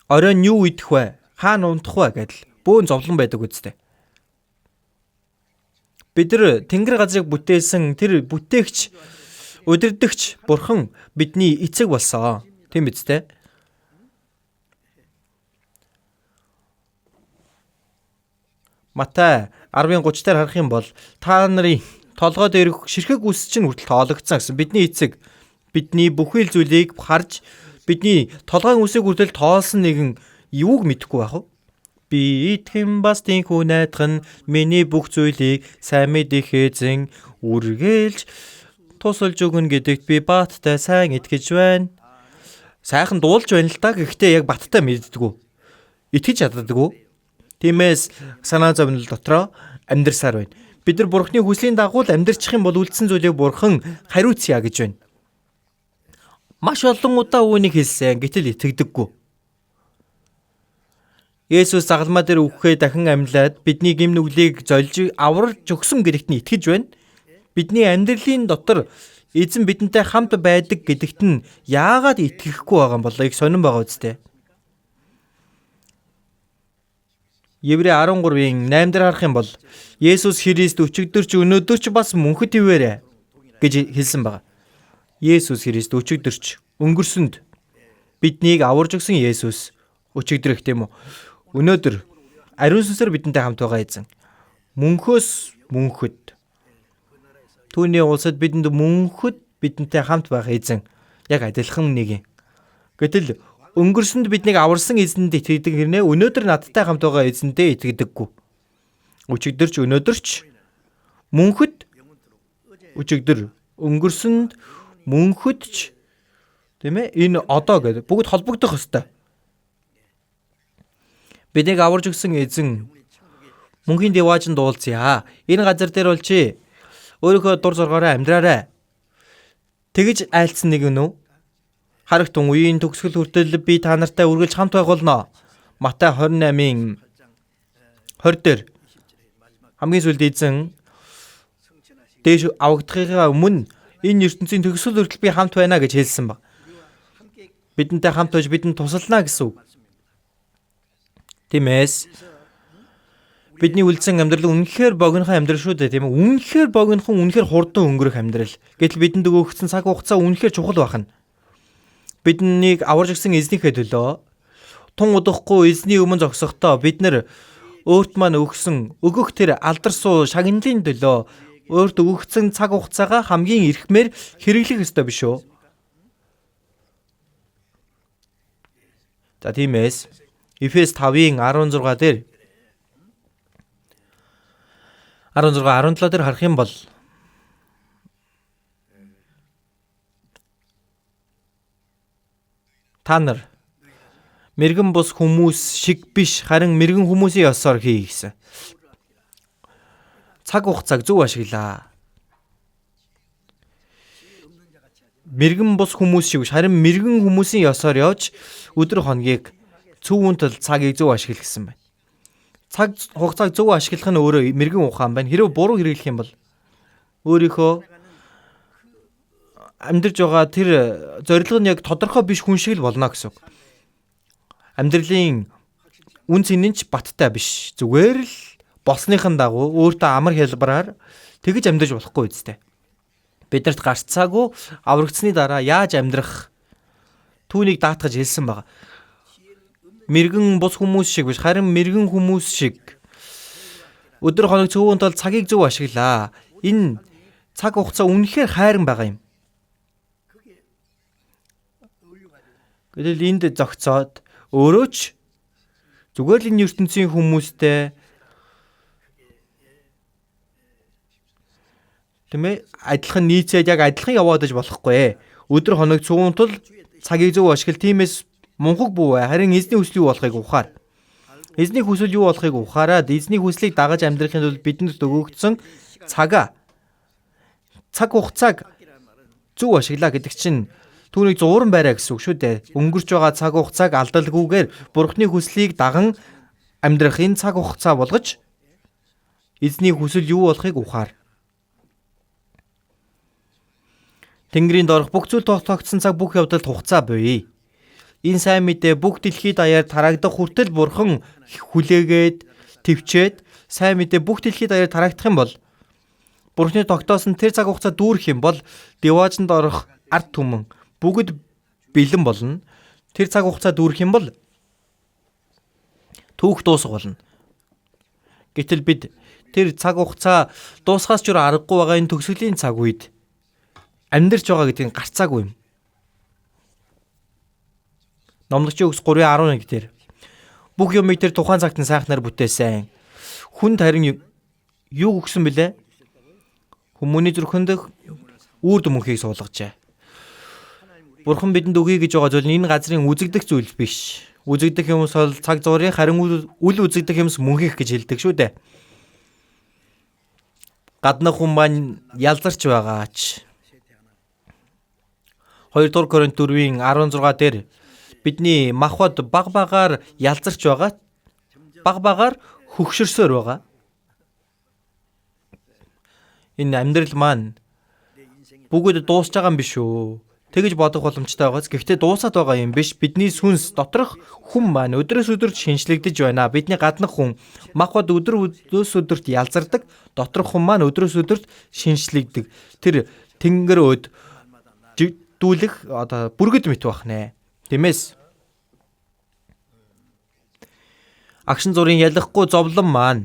[SPEAKER 1] Оройн юу идэх вэ? Хаана унтах вэ гэдэл бөөн зовлон байдаг үсттэй. Бид нар Тэнгэр газрыг бүтээсэн тэр бүтээгч, удирдагч Бурхан бидний эцэг болсон. Тийм биз дээ? Матай 10:30 дээр харах юм бол та нарын толгой дээрх ширхэг үс чинь хүртэл тоологдсон гэсэн. Бидний эцэг бидний бүхий л зүйлийг харж бидний толгойн үсийг хүртэл тоолсон нэгэн юуг мэдэхгүй байх вэ? Би итгэн бас тэнхүү найдах нь миний бүх зүйлийг сайн мэдэх эзэн үргэлж тусалж өгнө гэдэгт би баттай сайн итгэж байна. Сайхан дуулж байна л та, гэхдээ яг баттай мэддэггүй. Итгэж чаддаггүй. Тиймээс санаа зовнил дотроо амьдрсаар байна. Бид нар Бурхны хүслийн дагуу л амьдрчих юм бол үлдсэн зүйлийг Бурхан хариуцъя гэж байна. Маш олон удаа үүнийг хэлсэн, гэтэл итгэдэггүй. Есүс загалмаа дээр үхэхээ дахин амьлаад бидний гэм нүглийг золж аварч өгсөн гэдэгт нь итгэж байна. Бидний амьдралын дотор эзэн бидэнтэй хамт байдаг гэдэгт нь яагаад итгэхгүй байгаа юм болоо их сонирн байгаа үстэй. Еврей 13-ийн 8 дээр харах юм бол Есүс Христ өчигдөрч өнөөдөрч бас мөнхөд ивээрэ гэж хэлсэн байгаа. Есүс Христ өчигдөрч өнгөрсөнд биднийг аварж өгсөн Есүс өчигдрөх тийм үү? Өнөөдөр ариун сүнсээр бидэнтэй хамт байгаа эзэн. Мөнхөөс мөнхөд. Түүний улсад бидэнд мөнхөд бидэнтэй хамт байх эзэн. Яг адилхан нэг юм. Гэтэл өнгөрсөнд биднийг аварсан эзэнд итгэдэг хэрнээ өнөөдөр надтай хамт байгаа эзэндээ итгэдэггүй. Өчигдөрч өнөөдөрч мөнхөд өчигдөр өнгөрсөнд мөнхөд ч тийм ээ энэ одоо гэдэг бүгд холбогдох ёстой. Биднийг аварж өгсөн эзэн мөнхийн диваажинд уулзъя. Энэ газар дээр бол чи өөрийнхөө дур зоргоороо амьдраарай. Тэгж айлцсан нэг нь үү? Харагтун үеийн төгсгөл хүртэл би та нартай үргэлж хамт байх болно. Матай 28-ийн 20 дээр хамгийн сүүлд эзэн дээш авагдахыгаа өмнө энэ ертөнцийн төгсгөл хүртэл би хамт байна гэж хэлсэн баг. Бидэнтэй хамт байж бидэнд тусална гэсэн үг. Тиймээс бидний үлдсэн амьдрал үнэхээр богинохон амьдрал шүү дээ, тийм үү? Үнэхээр богинохон, үнэхээр хурдан өнгөрөх амьдрал. Гэтэл бидэнд өгөгдсөн цаг хугацаа үнэхээр чухал байна. Биднийг аварж өгсөн эзнийхээ төлөө тун удахгүй эзний өмнө зогсохдоо бид нар өөрт маань өгсөн өгөх тэр алдар суу шагналын төлөө өөрт өгөгдсөн цаг хугацаагаа хамгийн эрхмээр хэрэглэх ёстой биш үү? За тиймээс Эфес 5-ын 16 дээр 16 17 дээр харах юм бол та нар мэрэгэн бус хүмүүс шиг биш харин мэрэгэн хүмүүсийн ёсоор хий гэсэн. Цаг хугацааг зөв ашиглаа. Мэрэгэн бус хүмүүс шиг биш харин мэрэгэн хүмүүсийн ёсоор явж өдөр хоногийг цөвүүн тул цагийг зөв ашиглах гэсэн байна. Цаг хугацааг зөв ашиглах нь өөрөө мэрэгэн ухаан байна. Хэрвээ буруу хэрэглэх юм бол өөрийнхөө амьдарч байгаа тэр зорилго нь яг тодорхой биш хүн шиг л болно гэсэн үг. Амьдралын үн цэн нь ч баттай биш. Зүгээр л болсныхан дагуу өөртөө амар хялбараар тэгж амьдарч болохгүй үстэй. Биднэрт гарцаагүй аврагдсны дараа яаж амьдрах түүнийг даатгаж хэлсэн байгаа. Мэрэгэн бус хүмүүс шиг биш харин мэрэгэн хүмүүс шиг өдөр хоног цөвүүн тул цагийг зөв ашиглаа. Энэ цаг хугацаа үнэхээр хайран байгаа юм. Гэтэл энд зогцоод өөрөө ч зүгээр л энэ ертөнцийн хүмүүстэй тийм ээ адилхан нийцээд яг адилхан яваад иж болохгүй. Өдөр хоног цөвүүн тул цагийг зөв ашигла. Тиймээс мунхаг бүү бай. Харин эзний хүсэл юу болохыг ухаар. Эзний хүсэл юу болохыг ухаарад эзний хүслийг дагаж амьдрахын тулд бидэнд өгөгдсөн цагаа цаг хугацааг зөв ашиглаа гэдэг чинь түүнийг зууран байраа гэсэн үг шүү дээ. Өнгөрч байгаа цаг хугацааг алдалгүйгээр Бурхны хүслийг даган амьдрах энэ цаг хугацаа болгож эзний хүсэл юу болохыг ухаар. Тэнгэрийн доорх бүх зүйл тогтоогдсон цаг бүх явдалд хугацаа буй. Энэ сайн мэдээ бүх дэлхийд даяар тараагдах хүртэл Бурхан хүлээгээд төвчээд сайн мэдээ бүх дэлхийд даяар тараагдах юм бол Бурхны тогтоосон тэр цаг хугацаа дүүрэх юм бол диваажинд орох ард түмэн бүгд бэлэн болно. Тэр цаг хугацаа дүүрэх юм бол түүх дуусах болно. Гэтэл бид тэр цаг хугацаа дуусахаас ч аргагүй байгаа энэ төгсгөлийн цаг үед амьдарч байгаа гэдгийг гарцаагүй юм. Номлогчийн үгс 3:11 дээр бүх юмыг тэр тухайн цагт нь сайхнаар бүтээсэн. Хүнд харин юу өгсөн бilé? Хүмүүний зүрхэнд үүр дүмхийг суулгажээ. Бурхан бидэнд өгье гэж байгаа зүйл нь энэ газрын үзэгдэх зүйл биш. Үзэгдэх юмс бол цаг зуурын, харин үл үзэгдэх юмс мөнхөх гэж хэлдэг шүү дээ. Гаднах хүн маань ялзарч байгаач. 2 дугаар Коринт 4:16 дээр бидний махбод баг багаар ялзарч байгаа, баг багаар хөгшөрсөөр байгаа. Энэ амьдрал маань бүгд дуусч байгаа юм биш үү? Тэгэж бодох боломжтой байгаас. Гэхдээ дуусаад байгаа юм биш. Бидний сүнс доторх хүн маань өдрөөс өдөрт шинжлэгдэж байна. Бидний гаднах хүн махбод өдрөөс өдөрт ялзардаг, доторх хүн маань өдрөөс өдөрт шинжлэгдэг. Тэр тэнгэр өд дүүлэх одоо бүргэд мэт байх нэ. Тиймээс агшин зургийн ялахгүй зовлон маань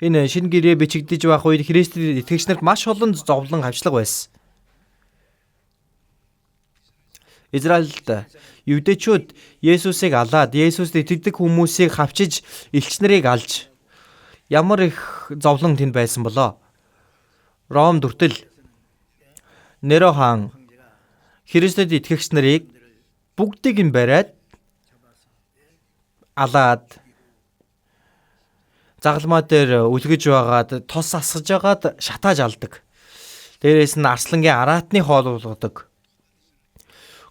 [SPEAKER 1] энэ шинэ гэрээ бичигдэж байх үед Христэд итгэгч нарт маш олон зовлон хавчлага байсан. Израильд евдээчүүд Есүсийг алаад, Есүст итгэдэг хүмүүсийг хавчиж, элч нарыг алж ямар их зовлон тэнд байсан болоо. Ромд хүртэл Неро хаан Христэд итгэгч нарыг бүгдийг нь бариад алаад загалмаа дээр үлгэж байгаад тос асгаж байгаад шатааж алдаг. Дээрээс нь арслангийн араатны хоол болгодог.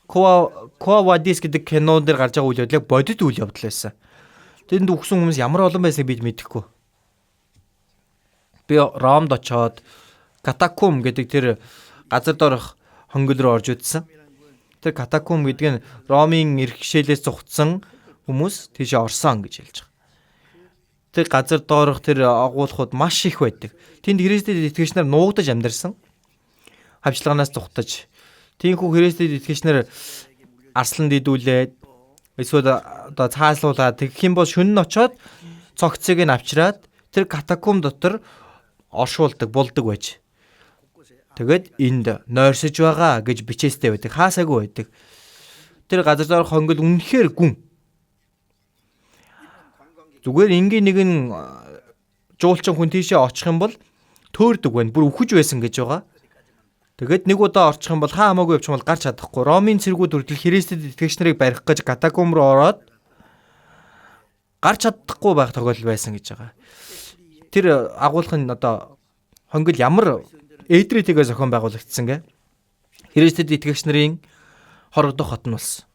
[SPEAKER 1] Quo Vadis гэдэг кинон дээр гарч байгаа үйл явдлыг бодит үйл явдал байсан. Тэнд үхсэн хүмүүс ямар олон байсныг бид мэдэхгүй. Би Ромд очоод катаком гэдэг тэр газар доорх хонгил руу орж үзсэн. Тэр катаком гэдэг нь Ромын эрхшээлээс зугтсан хүмүүс тийшээ орсон гэж хэлж байгаа. Тэр газар доорх тэр агуулхууд маш их байдаг. Тэнд Христэд итгэгч нар нуугдаж амьдарсан. Хавчлаганаас зугтаж. Тиймээс Христэд итгэгч нар арсланд идүүлээд эсвэл одоо цааслуулаад тэгэх юм бол шөнө нь очоод цогцыг нь авчираад тэр катаком дотор оршуулдаг, булдаг байж. Тэгээд энд нойрсож байгаа гэж бичээстэй байдаг. Хаасаагүй байдаг. Тэр газар доорх хонгил үнэхээр гүн. Зүгээр энгийн нэгэн жуулчин хүн тийшээ очих юм бол төөрдөг байна. Бүр үхэж байсан гэж байгаа. Тэгээд нэг удаа орчих юм бол хаа хамаагүй явчих юм бол гарч чадахгүй. Ромын цэргүүд хүртэл Христэд итгэгч нарыг барих гэж катаком руу ороод гарч чадахгүй байх тохиолдол байсан гэж байгаа. Тэр агуулах нь одоо хонгил ямар эдритигээ зохион байгуулагдсан гэ. Христэд итгэгч нарын хорогдох хот нь болсон.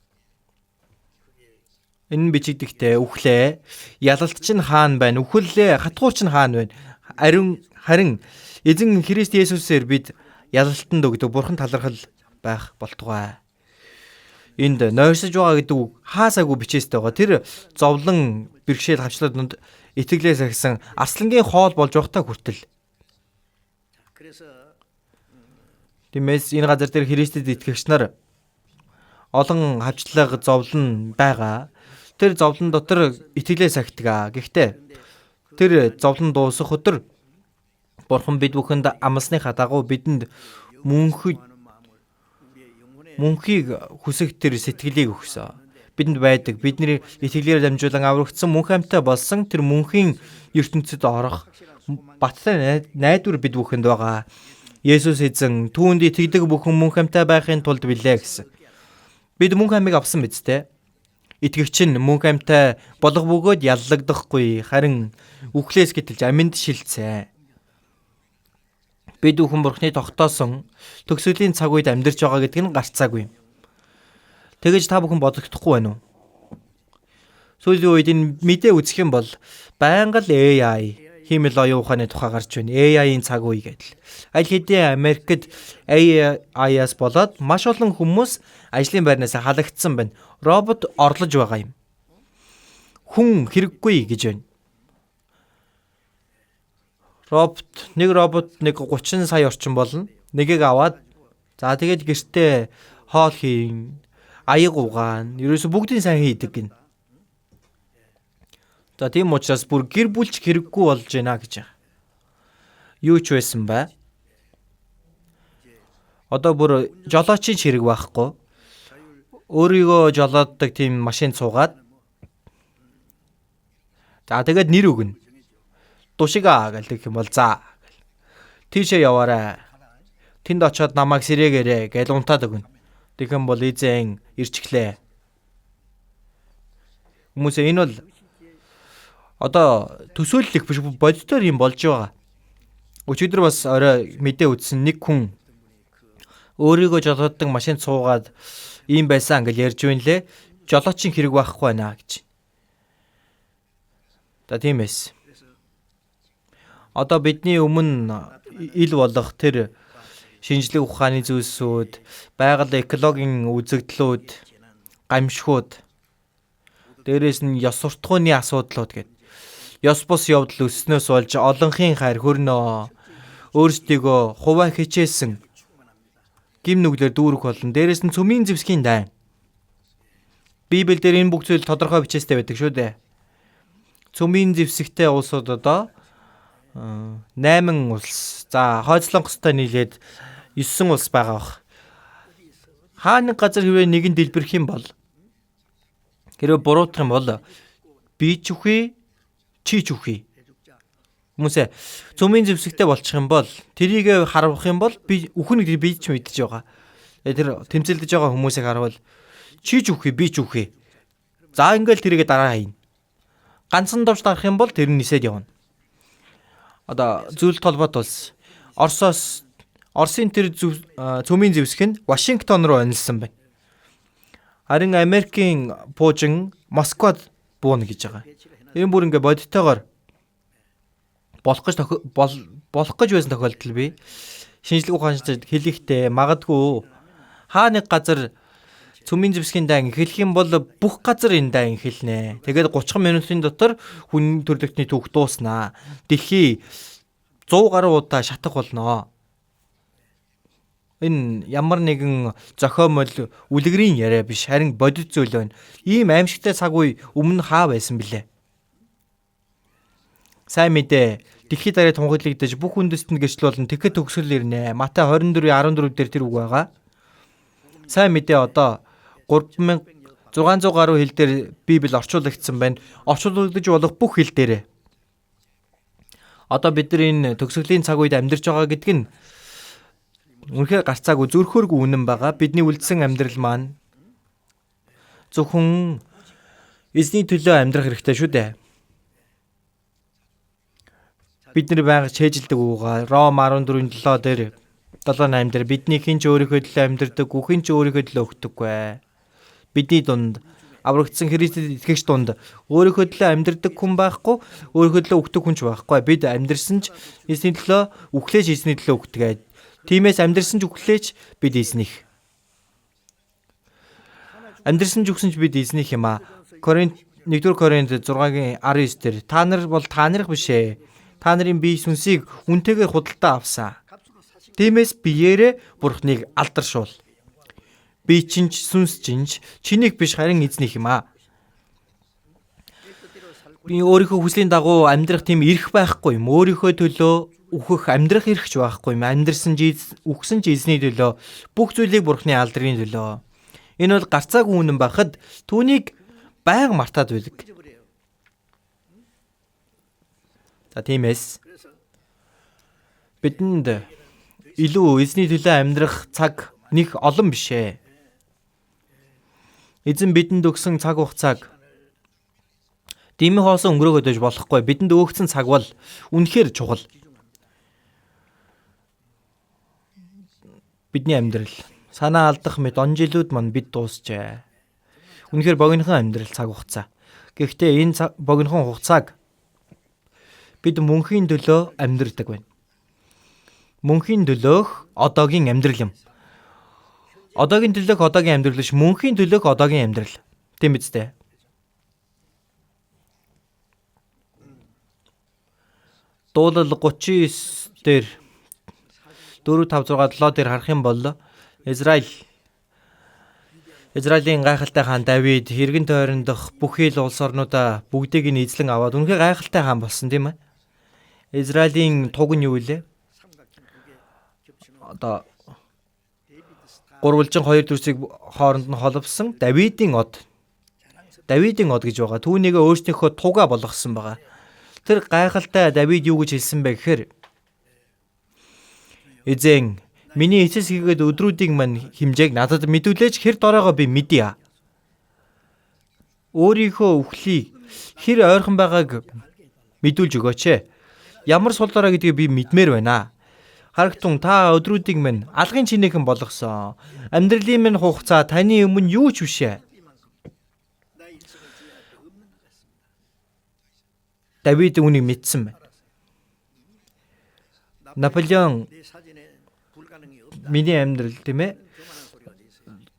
[SPEAKER 1] Энэ нь бичигдэхдээ үхлээ. Ялалт чинь хаана байна? Үхэллээ. Хатгуур чинь хаана байна? Харин эзэн Христ Есүсээр бид ялалтанд өгдөг Бурхан талархал байх болтугай. Энд нойрсож байгаа гэдэг үг хаасаагүй бичээстэй байгаа. Тэр зовлон бэрхшээл хавчлаа дунд итгэлээ сахисан арслангийн хоол болж байхдаа хүртэл. Тиймээс энэ газар дээр Христэд итгэгч нар олон хавчлага зовлон байгаа. Тэр зовлон дотор итгэлээ сахидаг. Гэхдээ тэр зовлон дуусах өдөр Бурхан бид бүхэнд амласныхаа дагуу бидэнд мөнхийг хүсэх тэр сэтгэлийг өгсөн. Бидэнд байдаг. Бидний итгэлээр дамжуулан аврагдсан мөнх амьтай болсон тэр мөнхийн ертөнцид орох баттай найдвар бид бүхэнд байгаа. Есүс эзэн түүнд итгэдэг бүхэн мөнх амьтай байхын тулд билээ гэсэн. Бид мөнх амийг авсан биз дээ. Итгэгч нь мөнх амьтай болох бөгөөд яллагдахгүй, харин үхлээс гítэлж амьд шилжсэн. Бид бүхэн Бурхны тогтоосон төгсгөлийн цаг үед амьдарч байгаа гэдг нь гарцаагүй. Тэгэж та бүхэн бодогдохгүй байна уу? Сүүлийн үед энэ мэдээ үзэх юм бол байнга л AI хиймэл оюун ухааны тухай гарч байна. AI-ийн цаг үе гэдэл. Аль хэдийн Америкт AI-аас болоод маш олон хүмүүс ажлын байрнаас халагдсан байна. Робот орлож байгаа юм. Хүн хэрэггүй гэж байна. Робот нэг робот нэг 30 сая орчим болно. Нэгийг аваад за тэгээд гэртээ хоол хийн, аяг угаана. Ерөөсө бүгдийг сайн хийдэг гин. За тийм учраас бүр гэр бүлч хэрэггүй болж байна гэж байгаа. Юу ч байсан бай. Одоо бүр жолоочийн ч хэрэг байхгүй. Өөрийгөө жолооддаг тийм машин цугаад за тэгээд нэр өгнө. Душига гэх юм бол за гэл. Тийшээ яваарай. Тэнд очиод намайг сэрээгээрэй гэж унтаад өгнө. Тэгэх юм бол эзэн ирчихлээ. Хүмүүсээ энэ бол одоо төсөөлөл их биш, бодитоор юм болж байгаа. Өчигдөр бас орой мэдээ үзсэн, нэг хүн өөрийгөө жолооддаг машинд суугаад ийм байсан гэж ярьж байна лээ. Жолоочийн хэрэг байхгүй байна гэж. За тийм эс. Одоо бидний өмнө ил болох тэр шинжлэх ухааны зүйлсүүд, байгаль экологийн үзэгдлүүд, гамшигуд, дээрээс нь ёс суртахууны асуудлууд гэдэг. Ёс бус явдал өснөөс болж олонхын хайр хөрнөө өөрсдийгөө хуваа хичээсэн гим нүглээр дүүрэх болно. Дээрээс нь цөмийн зэвсгийн дайн. Библиэл дээр энэ бүх зүйл тодорхой бичээстэй байдаг шүү дээ. Цөмийн зэвсэгтэй улсууд одоо 8 улс. За хойцлонгостой нийлээд 9 улс байгаа бах. Хаа нэг газар хэрвээ нэгэн дэлбэрэх юм бол, хэрвээ буруутах юм бол би ч үхий, чи ч үхий. Хүмүүсээ цөмийн зэвсэгтэй болчих юм бол тэрийг харавах юм бол би үхэн гэдэг би ч мэдэж байгаа. Тэр тэмцэлдэж байгаа хүмүүсийг харавал чи ч үхий, би ч үхий. За ингээл тэрийг дараа хайна. Ганцхан давж дарах юм бол тэр нь нисээд явна. Одоо зүйлд холбоот улс Оросоос Оросын тэр цөмийн зэвсэг нь Вашингтон руу онилсан байна. Харин Америкийн пуужин Москвад бууна гэж байгаа. Энэ бүр ингээ бодтойгоор болох гэж болох гэж байсан тохиолдол бий. Шинжлэх ухаанчид хэлэхдээ магадгүй хаа нэг газар цөмийн зэвсгийн дайн эхлэх юм бол бүх газар энэ дайн эхэлнэ. Тэгээд 30 минутын дотор хүн төрлөختний түүх дууснаа. Дэлхий 100 гаруй удаа шатах болноо. Энэ ямар нэгэн зохиомол үлгэрийн яриа биш, харин бодит зүйл байна. Ийм аимшигтай цаг үе өмнө хаа байсан бilé? Сайн мэдээ дэлхийд дараа тунхаглагдаж бүх үндэстэнд гэрчлэл болон тэгэхэд төгсгөл ирнэ. Матай 24:14 дээр тэр үг байгаа. Сайн мэдээ одоо 3600 гаруй хэл дээр Библи орчуулагдсан байна. Орчуулагдаж болох бүх хэл дээрээ. Одоо бид нар энэ төгсгөлийн цаг үед амьдарч байгаа гэдг нь үнэхээр гарцаагүй зөрхөөргүй үнэн байгаа. Бидний үлдсэн амьдрал маань зөвхөн эзний төлөө амьдрах хэрэгтэй шүү дээ. Бид нар байнга чэйжилдэг үгаа Ром 14:7 дээр 7:8 дээр бидний хэн ч өөрийнхөө төлөө амьдардаг, үхэн ч өөрийнхөө төлөө өгдөггүй. Бидний дунд аврагдсан Христэд итгэгч дунд өөрийнхөө төлөө амьдардаг хүн байхгүй, өөрийнхөө төлөө өгдөг хүн ч байхгүй. Бид амьдарсан ч эзний төлөө, үхлээч эзний төлөө өгдөг. Тиймээс амьдарсан ч үхлээч бид эзнийх. Амьдарсан ч үхсэн ч бид эзнийх юм аа. Коринт 1-р Коринт 6-гийн 19 дээр та нар бол та нарых биш ээ. Та нарын бие сүнсийг үнэтэйгээр худалдаа авсан. Тиймээс биеэрээ Бурхныг алдаршуул. Би чинь ч сүнс чинь ч чинийх биш, харин эзнийх юм аа. Би өөрийнхөө хүслийн дагуу амьдрах тийм эрх байхгүй юм. Өөрийнхөө төлөө үхэх амьдрах эрх ч байхгүй юм. Амьдрсан ч үхсэн ч эзний төлөө, бүх зүйлийг Бурхны алдрын төлөө. Энэ бол гарцаагүй үнэн байхад түүнийг байнга мартаад байдаг. За тиймээс бидэнд илүү эзний төлөө амьдрах цаг нэг олон биш ээ. Эзэн бидэнд өгсөн цаг хугацааг дэмий хоосон өнгөрөөгөөд байж болохгүй. Бидэнд өгөгдсөн цаг бол үнэхээр чухал. Бидний амьдрал санаа алдах мэт он жилүүд мань бид дуусчээ. Үнэхээр богинохон амьдрал цаг хугацаа. Гэхдээ энэ богинохон хугацааг бид мөнхийн төлөө амьдрдаг байна. Мөнхийн төлөөх одоогийн амьдрал юм. Одоогийн төлөөх одоогийн амьдрал биш, мөнхийн төлөөх одоогийн амьдрал. Тийм биз дээ. Дуулал 39 дээр 4 5 6 7 дээр харах юм бол Израилийн гайхалтай хаан Давид хэргэн тойрондох бүхий л улс орнуудаа бүгдийг нь эзлэн аваад үнэхээр гайхалтай хаан болсон, тийм ээ. Израилийн туг нь юу вэ? Одоо гурвалжин хоёр дүрсийг хооронд нь холбосон Давидын од. Давидын од гэж байгаа. Түүнийг өөрсдийнхөө тугаа болгосон байгаа. Тэр гайхалтай Давид юу гэж хэлсэн бэ гэхээр эзэн миний эцэс хийгээд өдрүүдийн мань хэмжээг надад мэдүүлээч, хэр дороогоо би мэдье. Өөрийнхөө үхлийг хэр ойрхон байгааг мэдүүлж өгөөч. Ямар сул дорой гэдгийг би мэдмээр байна. Харагтун та өдрүүдийг минь алгын чинээхэн болгосон. Амьдралын минь хугацаа таны өмнө юу ч биш ээ. Давид үүнийг мэдсэн байна. Наполеон миний амьдрал, тийм ээ,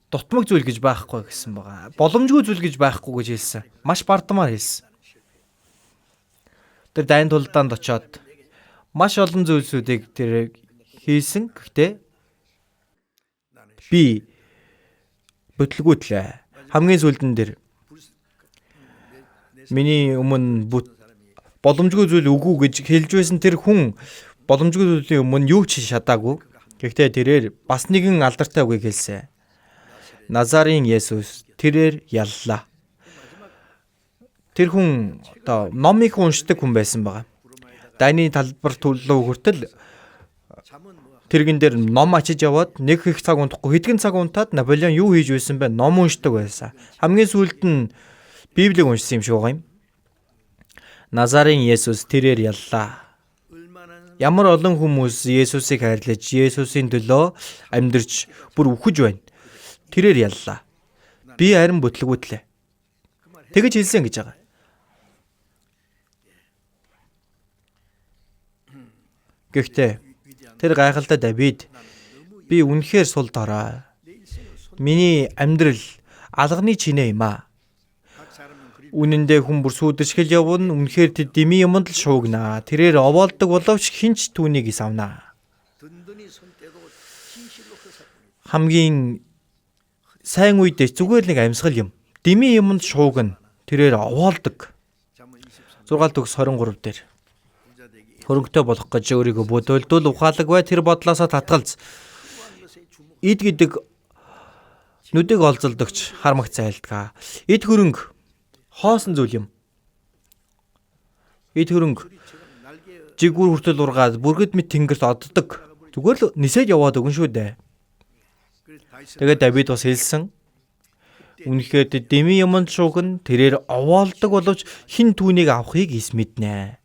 [SPEAKER 1] дутмаг зүйл гэж байхгүй гэсэн байгаа. Боломжгүй зүйл гэж байхгүй гэж хэлсэн. Маш бардамаар хэлсэн. Тэр дайн тулдаанд очиод маш олон зүйлсүүдийг тэр хийсэн. Гэхдээ би бүтлгүүтлээ. Хамгийн сүүлдэн дээр миний өмнө боломжгүй зүйл үгүй гэж хэлж байсан тэр хүн боломжгүй зүйлийн өмнө юу ч хийж чадаагүй. Гэхдээ тэрээр бас нэгэн алдартай үгийг хэлсэн. Назарын Есүс тэрээр яллаа. Тэр хүн одоо ном их уншдаг хүн байсан байгаа. Дайны талбар төлөв хүртэл тэрэгэн дээр ном ачиж яваад нэг их цаг унтахгүй хэдхэн цаг унтаад Наполеон юу хийж байсан бэ? Ном уншдаг байсан. Хамгийн сүүлд нь Библийг уншсан юм шиг байгаа юм. Назарын Есүс тэрээр яллаа. Ямар олон хүмүүс Есүсийг хайрлаж, Есүсийн төлөө амьдарч бүр үхэж байна. Тэрээр яллаа. Би харин бүтлгүүтлээ. Тэгэж хэлсэн гэж байгаа. Гэхдээ тэр гайхалтай Давид би үнэхээр сул дорой. Миний амьдрал алганы чинээ юм аа. Үнэндээ хүн бүр сүйдэршгэл явна. Үнэхээр тэд дэмий юмд л шуугнаа. Тэрээр овоолдог боловч хинч түүнийг ис авнаа. Хамгийн сайн үед зүгээр нэг амьсгал юм. Дэмий юмд шуугна. Тэрээр овоолдог. 6 төгс 23 дээр. Хөрөнгөтэй болох гэж өөрийгөө бүдүүлдвэл ухаалаг бай, тэр бодлоосоо татгалз. Эд гэдэг нүдийг олзолдогч хармагц айлдгаа. Эд хөрөнгө хоосон зүйл юм. Эд хөрөнгө жигүүр хүртэл ургаад бүргэд мэт тэнгэрт оддог. Зүгээр л нисээд яваад өгөн шүү дээ. Тэгээд Давид бас хэлсэн. Үнэхээр дэмий юмд шуугна, тэрээр овоолдог боловч хэн түүнийг авахыг эс мэднэ.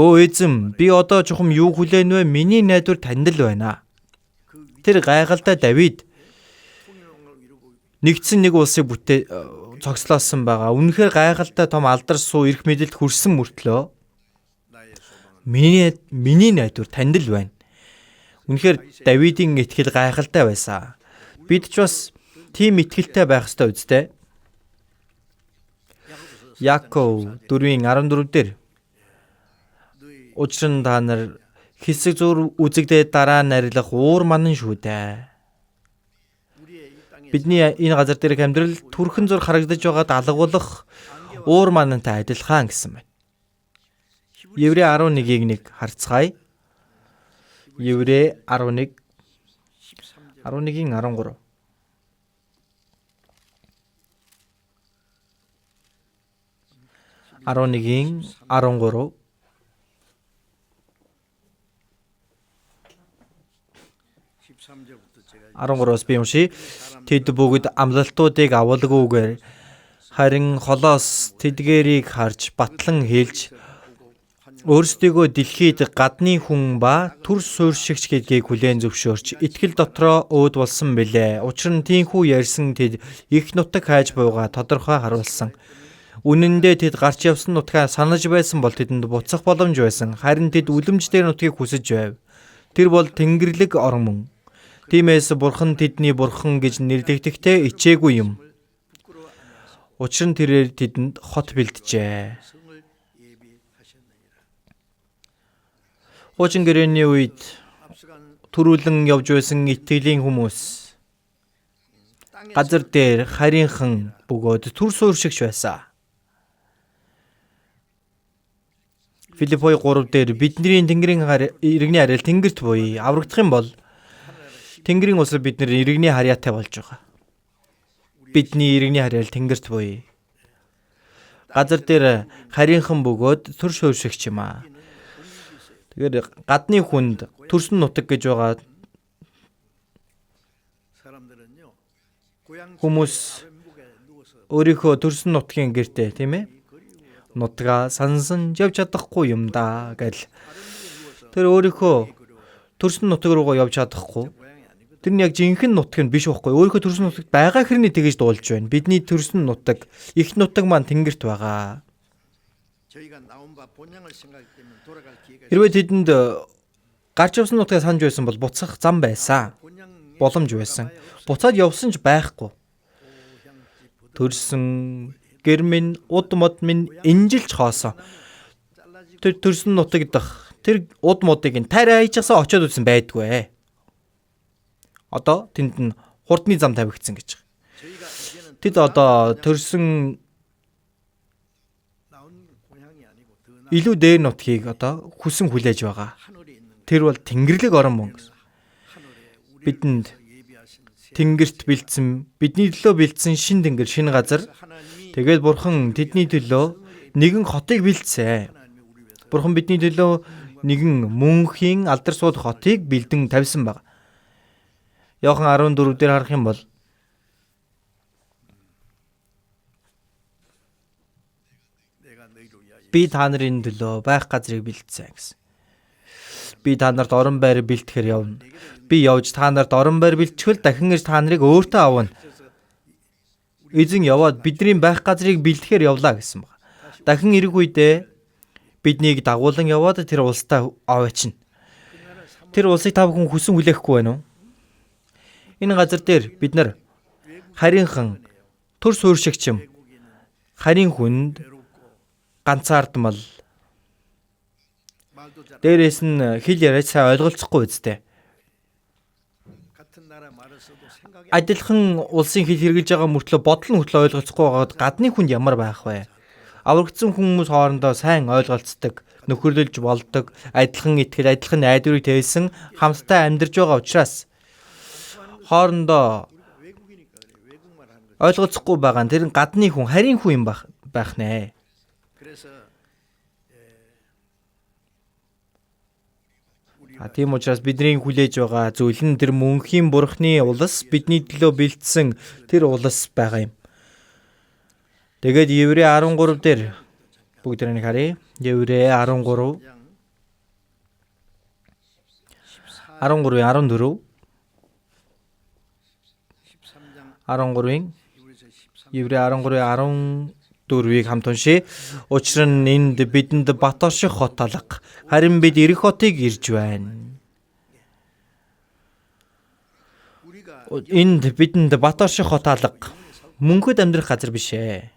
[SPEAKER 1] Өө эзэм, би одоо чухам юу хүлээн вэ? Миний найдвар танд л байна. Тэр гайхалтай Давид нэгдсэн нэг улсыг бүтээ цогцлоосон байгаа. Үнэхээр гайхалтай том алдар суу эрх мэдэлд хүрсэн мөртлөө миний найдвар танд л байна. Үнэхээр Давидын итгэл гайхалтай байсан. Бид ч бас тийм итгэлтэй байх ёстой үстэй. Яков 4:14 дээр учир нь та нар хэсэг зур үзэгдээ дараа нарилах уур манан шүү дээ. Бидний энэ газар дээрх амьдрал түрхэн зур харагдаж байгаад алгуулах уур манантай адилхан гэсэн байна. Еврей 11-ийг нэг харцгаая. Еврей 11 11-ийн 13. 11-ийн 13. 13-аас би уншия. Тэд бүгд амлалтуудыг авалгүйгээр харин холоос тэдгээрийг харж батлан хэлж өөрсдийгөө дэлхийд гадны хүн ба төр суурьшигч гэдгийг хүлээн зөвшөөрч итгэл дотроо өөд болсон билээ. Учир нь тийхүү ярьсан тэд их нутаг хайж буйгаа тодорхой харуулсан. Үнэн дээр тэд гарч явсан нутгаа санаж байсан бол тэдэнд буцах боломж байсан. Харин тэд үлэмж дээр нутгийг хүсэж байв. Тэр бол тэнгэрлэг орон мөн. Тиймээс бурхан тэдний бурхан гэж нэрлэгдэхдээ ичээгүй юм. Учир нь тэрээр тэдэнд хот бэлджээ. Хуучин гэрээний үед түрүүлэн явж байсан итгэлийн хүмүүс газар дээр харийнхан бөгөөд түр суурьшигч байсан. Филиппой 3 дээр бидний тэнгэрийн иргэний харьяал тэнгэрт буй. Аврагдах юм бол тэнгэрийн улсад бид нэр иргэний харьяатай болж байгаа. Бидний иргэний харьяал тэнгэрт буй. Газар дээр харийнхан бөгөөд түр суурьшигч юм аа. Тэгэхээр гадны хүнд төрсөн нутаг гэж байгаа хүмүүс өөрийнхөө төрсөн нутгийн гэртээ, тийм ээ? Нутгаа сансан явж чадахгүй юм да гэл. Тэр өөрийнхөө төрсөн нутаг руугаа явж чадахгүй. Тэр нь яг жинхэнэ нутаг нь биш байхгүй. Өөрийнхөө төрсөн нутагт байгаа хэрний тэгэж дуулж байна. Бидний төрсөн нутаг, их нутаг маань тэнгэрт байгаа. Хэрвээ тэдэнд гарч явсан нутгаа санаж байсан бол буцах зам байсан. Боломж байсан. Буцаад явсан ч байхгүй. Төрсөн гэр минь, уд мод минь инжилж хоосон. Тэр төрсөн нутаг дах тэр уд модыг нь тариа хайчихсан очиод үзсэн байдгүй. Одоо тэнд нь хурдны зам тавигдсан гэж. Тэд одоо төрсөн илүү дээр нутгийг одоо хүсэн хүлээж байгаа. Тэр бол тэнгэрлэг орон мөн гэсэн. Бидэнд тэнгэрт бэлдсэн, бидний төлөө бэлдсэн шин тэнгэр, шин газар. Тэгээд бурхан тэдний төлөө нэгэн хотыг бэлдсэн. Бурхан бидний төлөө нэгэн мөнхийн алдар сууд хотыг бэлдэн тавьсан баг. Иохан 14 дээр харах юм бол би та нарын төлөө байх газрыг бэлдсэн гэсэн. Би та нарт орон байр бэлтгэхэр явна. Би явж та нарт орон байр бэлтгэл дахин ирж та нарыг өөртөө авна. Эзэн яваад бидний байх газрыг бэлтгэхэр явлаа гэсэн баг. Дахин ирэх үедээ биднийг дагуулan яваад тэр улстай аваачна. Тэр улсыг та бүхэн хүсэн хүлээхгүй байна уу? Энэ газар дээр бид нар харийнхан төр суурьшигч юм. Харийн хүнд ганцаардмал. Дээрээс нь хэл яриач сайн ойлголцохгүй үсттэй. Адилхан улсын хэл хэрэглэж байгаа мөртлөө бодол нь хүртэл ойлголцохгүй байгаад гадны хүнд ямар байх вэ? Аврагдсан хүмүүс хоорондоо сайн ойлголцдог, нөхөрлөж болдог, адилхан итгэл, адилхан найдварыг тавьсан хамтдаа амьдарч байгаа учраас хоорондоо ойлголцохгүй байгаа нь тэр нь гадны хүн, харийн хүн юм байх нэ. Тийм учраас бидний хүлээж байгаа зүйл нь тэр мөнхийн бурхны улс, бидний төлөө бэлдсэн тэр улс байгаа юм. Тэгээд Еврей 13 дээр бүгд нэг харъя. Еврей 13 13-ын 14 13-ын Еврей 13-ын 14-ийг хамт уншъя. Учир нь энд бидэнд бат орших хот алга. Харин бид ирэх хотыг ирж байна. Энд бидэнд бат орших хот алга. Мөнхөд амьдрах газар биш ээ.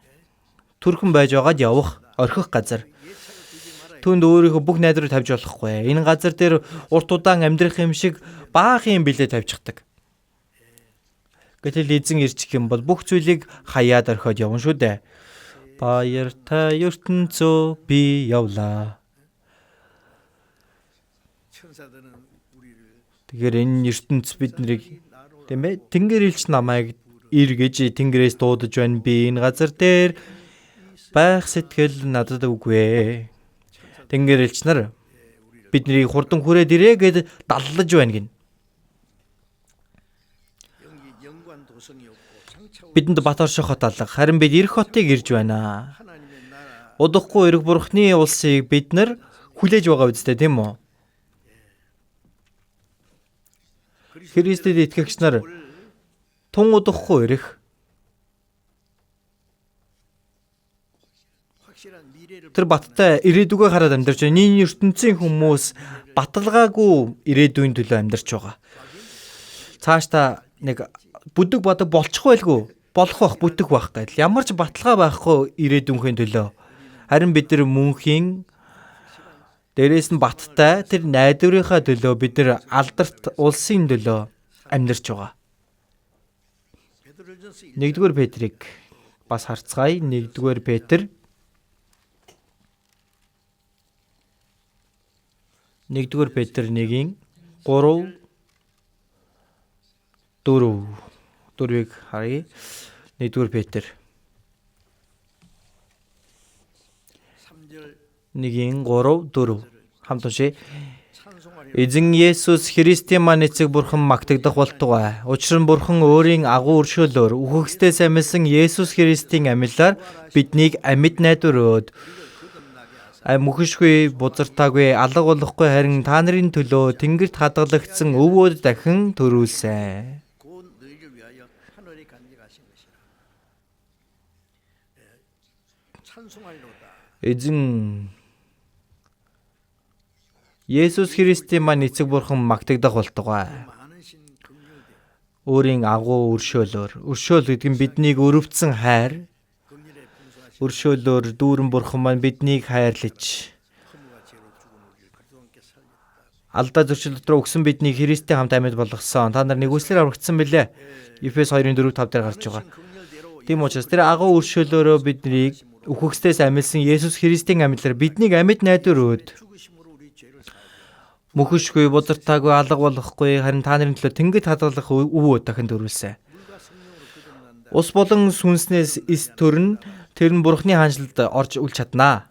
[SPEAKER 1] Төрхөн байж байгаад явах, орхих газар. Түүнд өөрийнхөө бүх найдварыг тавьж болохгүй. Энэ газар дээр урт удаан амьдрах юм шиг баахан юм билээ тавьчихдаг. Гэтэл эзэн ирчих юм бол бүх зүйлийг хаяад орхиод явна шүү дээ. Баяртай ертөнцөө би явлаа. Тэгэхээр энэ ертөнц бид нарыг, тийм ээ, тэнгэр илч намайг ир гэж тэнгэрээс дуудаж байна. Би энэ газар дээр байх сэтгэл надад үгүй. Тэнгэр элч нар биднийг хурдан хүрээд ирээ гэд даллаж байна гин. Бидэнд бат орших хот алга. Харин бид ирэх хотыг ирж байна. Удахгүй ирэх Бурхны улсыг бид нар хүлээж байгаа үстэй, тийм үү? Христэд итгэгч нар тун удахгүй ирэх тэр баттай ирээдүгөө хараад амьдарч байна. Энэ ертөнцийн хүмүүс баталгаагүй ирээдүйн төлөө амьдарч байгаа. Цаашдаа нэг бүдэг бадаг болчих байлгүй. Болох байх, бүтэх байх гэдэл. Ямар ч баталгаа байхгүй ирээдүйнхээ төлөө. Харин бид нар мөнхийн дээрээс нь баттай тэр найдварынхаа төлөө бид нар алдарт улсын төлөө амьдарч байгаа. 1-р Петрийг бас харцгаая. 1-р Петр 1-р Петр 1-ийн 3 4 4-ийг харъя. 1-р Петр 1-ийн 3 4 хамт уншъя. Эзэн Есүс Христийн маань эцэг Бурхан магтагдах болтугай. Учир нь Бурхан өөрийн агуу өршөөлөөр үхэгсдээс амьсан Есүс Христийн амьлаар биднийг амьд найдвар өгөөд мөхөшгүй, бузартаагүй, алга болохгүй харин та нарын төлөө тэнгэрт хадгалагдсан өвөөд дахин төрүүлсэн. Эзэн Есүс Христийн маань эцэг Бурхан магтагдах болтугай. Өөрийн агуу өршөөлөөр, өршөөл гэдэг нь биднийг өрөвдсөн хайр. Өршөөлөөр дүүрэн Бурхан маань биднийг хайрлаж алдаа зөрчил дотор өгсөн биднийг Христтэй хамт амьд болгосон. Та нар нэгүслээр аврагдсан билээ. Эфес 2:4-5 дээр гарч байгаа. Тийм учраас тэр агуу өршөөлөөрөө биднийг үхэгсдээс амилсан Есүс Христийн амьдлаар биднийг амьд найдвар өгөөд мөхөшгүй, бузартаагүй, алга болохгүй харин та нарын төлөө тэнгид хадгалах өвөө дахин төрүүлсэн. Ус болон сүнснээс эс төрн тэр нь Бурхны хаанчлалд орж үл чаднаа.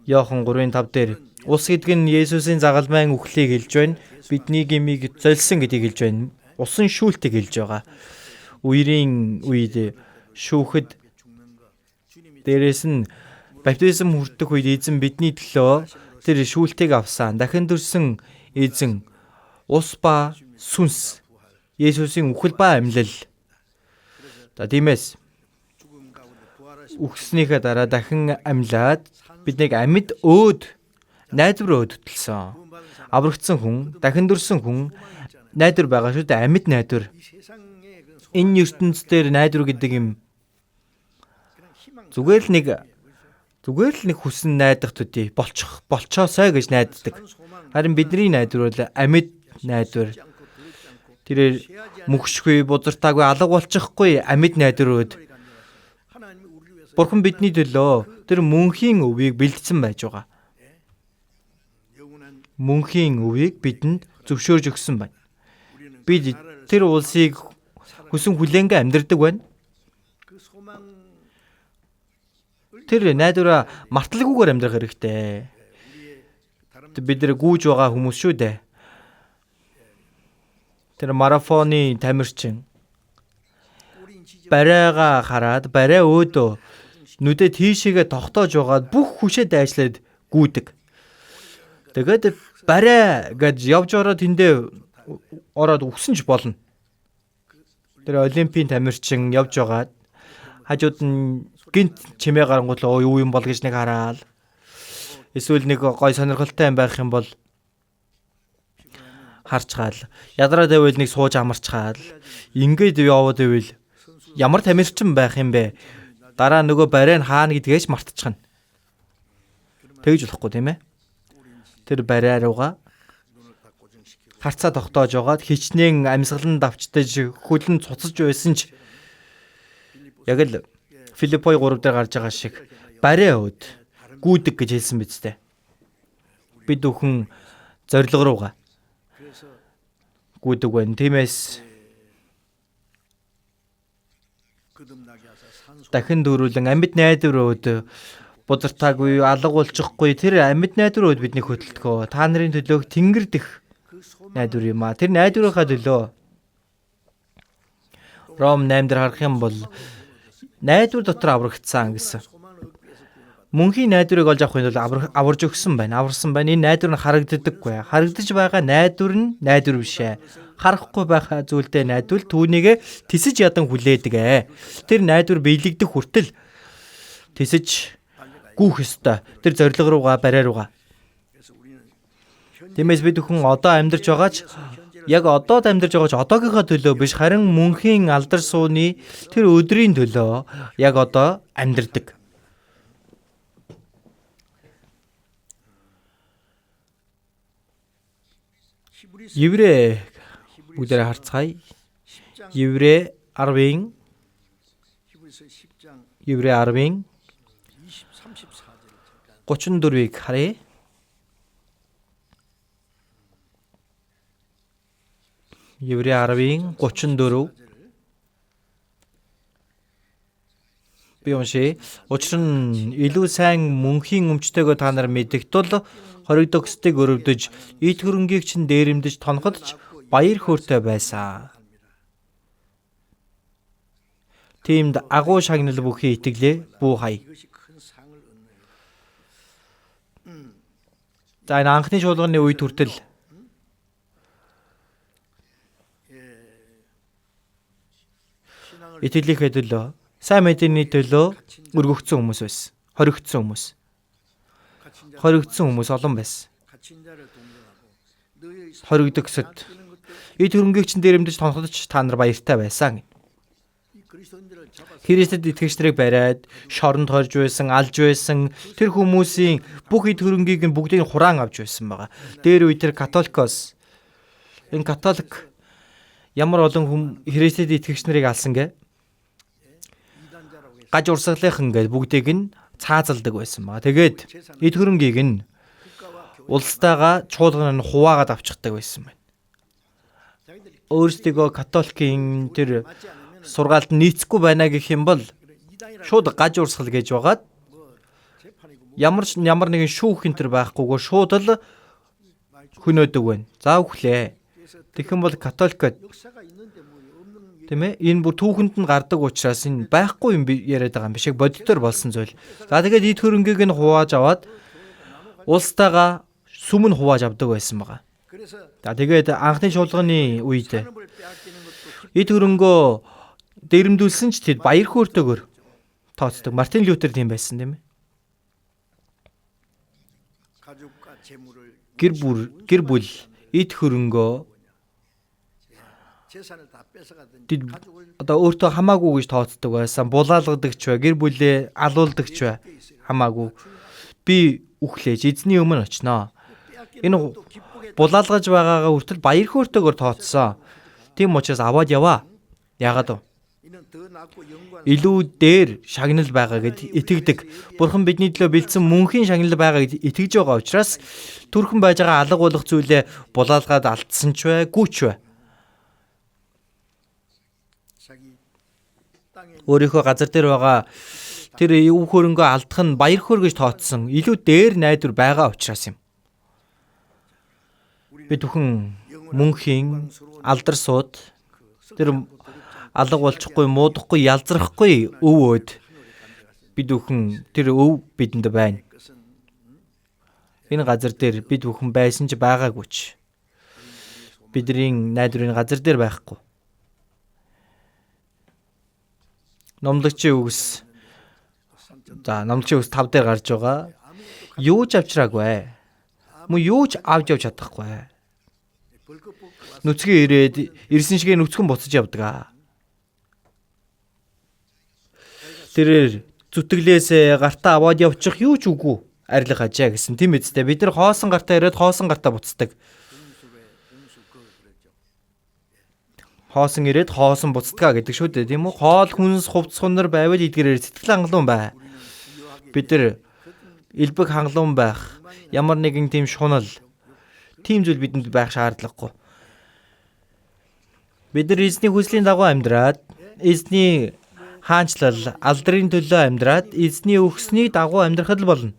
[SPEAKER 1] Иохан 3:5 дээр ус гэдэг нь Есүсийн загалмайн үхлийг хэлж байна. Бидний гмийг золсон гэдгийг хэлж байна. Усан шүүлтийг хэлж байгаа. Үерийн үед шүүхэд дээрээс нь баптизм хүртэх үед эзэн бидний төлөө тэр шүүлтийг авсан. Дахин төрсөн эзэн ус ба сүнс Есүсийн үхэл ба амьлал. За тиймээс үхснийхээ дараа дахин амьлаад биднийг амьд өөд найдвар өөд хөтөлсөн. Аврагдсан хүн, дахин төрсөн хүн найдвар байгаа шүү дээ, амьд найдвар. Энэ ертөнц дээр найдвар гэдэг юм зүгээр л нэг хүсэн найдах төдий болчоосой гэж найддаг. Харин бидний найдвар бол амьд найдвар. Тэрээр мөхшгүй, бузартаагүй, алга болчихгүй амьд найдвар өөд Бурхан бидний төлөө тэр мөнхийн өвийг бэлдсэн байж байгаа. Мөнхийн өвийг бидэнд зөвшөөрж өгсөн байна. Бид тэр улсыг хүсэн хүлээнгээ амьдардаг байна. Тэр найдвараа марталгүйгээр амьдрах хэрэгтэй. Бид нар гүйж байгаа хүмүүс шүү дээ. Тэр марафоны тамирчин барайгаа хараад барай өөдөө нүдэ тийшээгээ тогтоож байгаад бүх хүчээ дайчлаад гүйдэг. Тэгээд барай гэж явж ороод тэндээ ороод үхсэн ч болно. Тэр олимпийн тамирчин явж байгаад хажууд нь гинт чимээ гарангуут л юу юм бол гэж нэг хараал. Эсвэл нэг гой сонирхолтой юм байх юм бол харчгаал. Ядраад байвал нэг сууж амарчгаал. Ингээд яваад байвал ямар тамирчин байх юм бэ? Дараа нөгөө барай нь хаана гэдгээс мартчихна. Тэгж болохгүй тийм ээ. Тэр барай руугаа харцаа тогтоож байгаад хичнээн амьсгалан давчтаж хөлн цуцаж байсан ч яг л Филиппой 3 дээр гарч байгаа шиг барай өөд гүйдэг гэж хэлсэн биз дээ. Бид бүхэн зорилго руугаа гүйдэг байна. Тиймээс дахин дөрүүлэн амьд найдвар өөд бузартаагүй, алга болчихгүй тэр амьд найдвар өөд бидний хөтөлдгөө. Та нарын төлөөх тэнгэр дэх найдвар юм а. Тэр найдварынхаа төлөө Ром 8 дээр харах юм бол найдвар дотор аврагдсан гэсэн. Мөнхийн найдварыг олж авахын тулд аварж өгсөн байна. Аварсан байна. Энэ найдвар нь харагддаггүй. Харагдаж байгаа найдвар нь найдвар биш ээ. Харахгүй байгаа зүйлдээ найдвал түүнийг тисэж ядан хүлээдэг ээ. Тэр найдвар биелэгдэх хүртэл тисэж гүйх ёстой. Тэр зорилго руугаа, барай руугаа. Тиймээс бид бүхэн одоо амьдарч байгаа ч яг одоо амьдарч байгаа ч одоогийнхоо төлөө биш, харин мөнхийн алдар сууны тэр өдрийн төлөө яг одоо амьдардаг. Еврей бүгдээрээ харцгаая. Еврей 10-ын Еврей 10-ын 34-ийг харъя. Еврей 10-ын 34 би уншия. Учир нь илүү сайн мөнхийн өмчтэйгөө та нар мэдэх тул хоригдогсдыг өрөвдөж, ит хөрөнгийг чинь дээрэмдэж тоноход ч баяр хөөртэй байсан. Тиймд агуу шагнал бүхий итгэлээ бүү хай. За энэ анхны чуулганы үед хүртэл итгэлийнхээ төлөө, сайн мэдээний төлөө өргөгдсөн хүмүүс байсан. Хоригдсон хүмүүс. Хоригдсон хүмүүс олон байсан. Хоригдогсод эд хөрөнгийг чинь дээрэмдэж тоноход ч та нар баяртай байсан. Христэд итгэгч нарыг бариад, шоронд хорж байсан, алж байсан тэр хүмүүсийн бүх эд хөрөнгийг нь бүгдийг хураан авч байсан байгаа. Дээр үе тэр католикос энэ католик ямар олон хүм Христэд итгэгч нарыг алсан гэ? Гаж урсгалынхан гээд бүгдийг нь цаазалдаг байсан ба. Тэгээд эд хөрөнгийг нь улстайгаа чуулган нь хуваагаад авчихдаг байсан байна. Өөрсдийгөө католикийн тэр сургаалд нийцэхгүй байна гэх юм бол шууд гаж урсгал гэж байгаад ямар нэгэн шүүх энэ төр байхгүйгээр шууд л хөнөөдөг байна. За үхлээ. Тэгэх юм бол католикод тийм ээ энэ бүр түүхэнд нь гардаг учраас энэ байхгүй юм яриад байгаа юм биш, яг бодитоор болсон зүйл. За тэгээд эд хөрөнгийг нь хувааж аваад улстайгаа сүм нь хувааж авдаг байсан байгаа. За тэгээд анхны чуулганы үед эд хөрөнгөө дээрэмдүүлсэн ч тэд баяр хөөртэйгээр тооцдог. Мартин Лютер тийм байсан тийм ээ. Гэр бүл эд хөрөнгөө тэд одоо өөртөө хамаагүй гэж тооцдог байсан. Булаалгадаг ч бай, гэр бүлээ алуулдаг ч бай хамаагүй. Би үхлээж эзний өмнө очноо. Энэ булаалгаж байгаагаа хүртэл баяр хөөртэйгээр тооцсон. Тийм учраас аваад яваа. Яагаад вэ? Илүү дээр шагнал байгаа гэд итгэдэг. Бурхан бидний төлөө бэлдсэн мөнхийн шагнал байгаа гэд итгэж байгаа учраас төрхөн байж байгаа алга болох зүйлээ булаалгаад алдсан ч бай, гүч бай. Өөрийнхөө газар дээр байгаа тэр өв хөрөнгөө алдах нь баяр хөөр гэж тооцсон. Илүү дээр найдвар байгаа учраас юм. Бид бүхэн мөнхийн алдар сууд тэр алга болчихгүй, муудахгүй, ялзрахгүй өв өөд бид бүхэн тэр өв бидэнд байна. Энэ газар дээр бид бүхэн байсан ч байгаагүй ч бидний найдварын газар дээр байхгүй. Номлогчийн үгс. За номлогчийн үгс 5 дээр гарч байгаа. Юу ч авчраагүй. Мөн юу ч авч явж чадахгүй. Нүцгэн ирээд ирсэн шигээ нүцгэн буцаж явдаг аа. Тэрээр зүтгэлээсээ гартаа аваад явчих юу ч үгүй арилга ажаа гэсэн. Тийм үстэй. Бид нар хоосон гартаа ирээд хоосон гартаа буцдаг. Хоосон ирээд хоосон буцдгаа гэдэг шүү дээ, тийм үү? Хоол хүнс хувцас хунар байвал эдгээрээр сэтгэл хангалуун бай. Бид нар элбэг хангалуун байх, ямар нэгэн тийм шунал, тийм зүйл бидэнд байх шаардлагагүй. Бид нар эзний хүслийн дагуу амьдраад, эзний хаанчлал, алдрын төлөө амьдраад, эзний өгсөний дагуу амьдрахад л болно.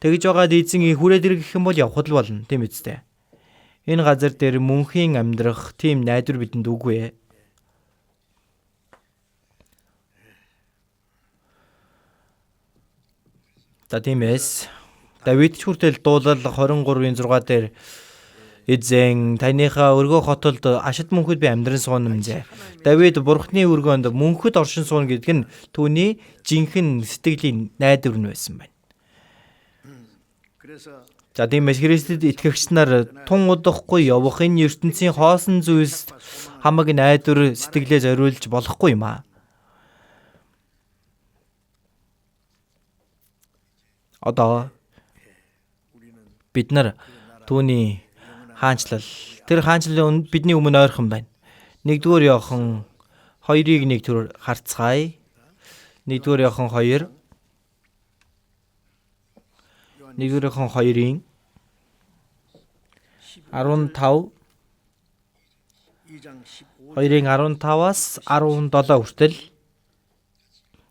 [SPEAKER 1] Тэгж байгаад эзэн хүрээд ирэх юм бол явхад л болно, тийм үстэй. Энэ газар дээр мөнхийн амьдрах тийм найдвар бидэнд үгүй ээ. За тиймээс Давид ч хүртэл дуулал 23-ын 6 дээр эзэн таныхаа өргөө хотолд ашид мөнхөд би амьдран сууна мзээ. Давид Бурхны өргөөнд мөнхөд оршин сууна гэдэг нь түүний жинхэнэ сэтгэлийн найдвар нь байсан байна. За тиймээс Христэд итгэгч нар тун удахгүй явах энэ ертөнцийн хоосон зүйлс хамаг найдвар сэтгэлээ зориулж болохгүй юм аа. Одоо бид нар түүний хаанчлал, тэр хаанчлал бидний өмнө ойрхон байна. 1-р Иохан 2-ыг 1 төр харцгаая. 1-р Иохан 2 1-р Иохан 2-ын 15 2-ын 15-аас 17 хүртэл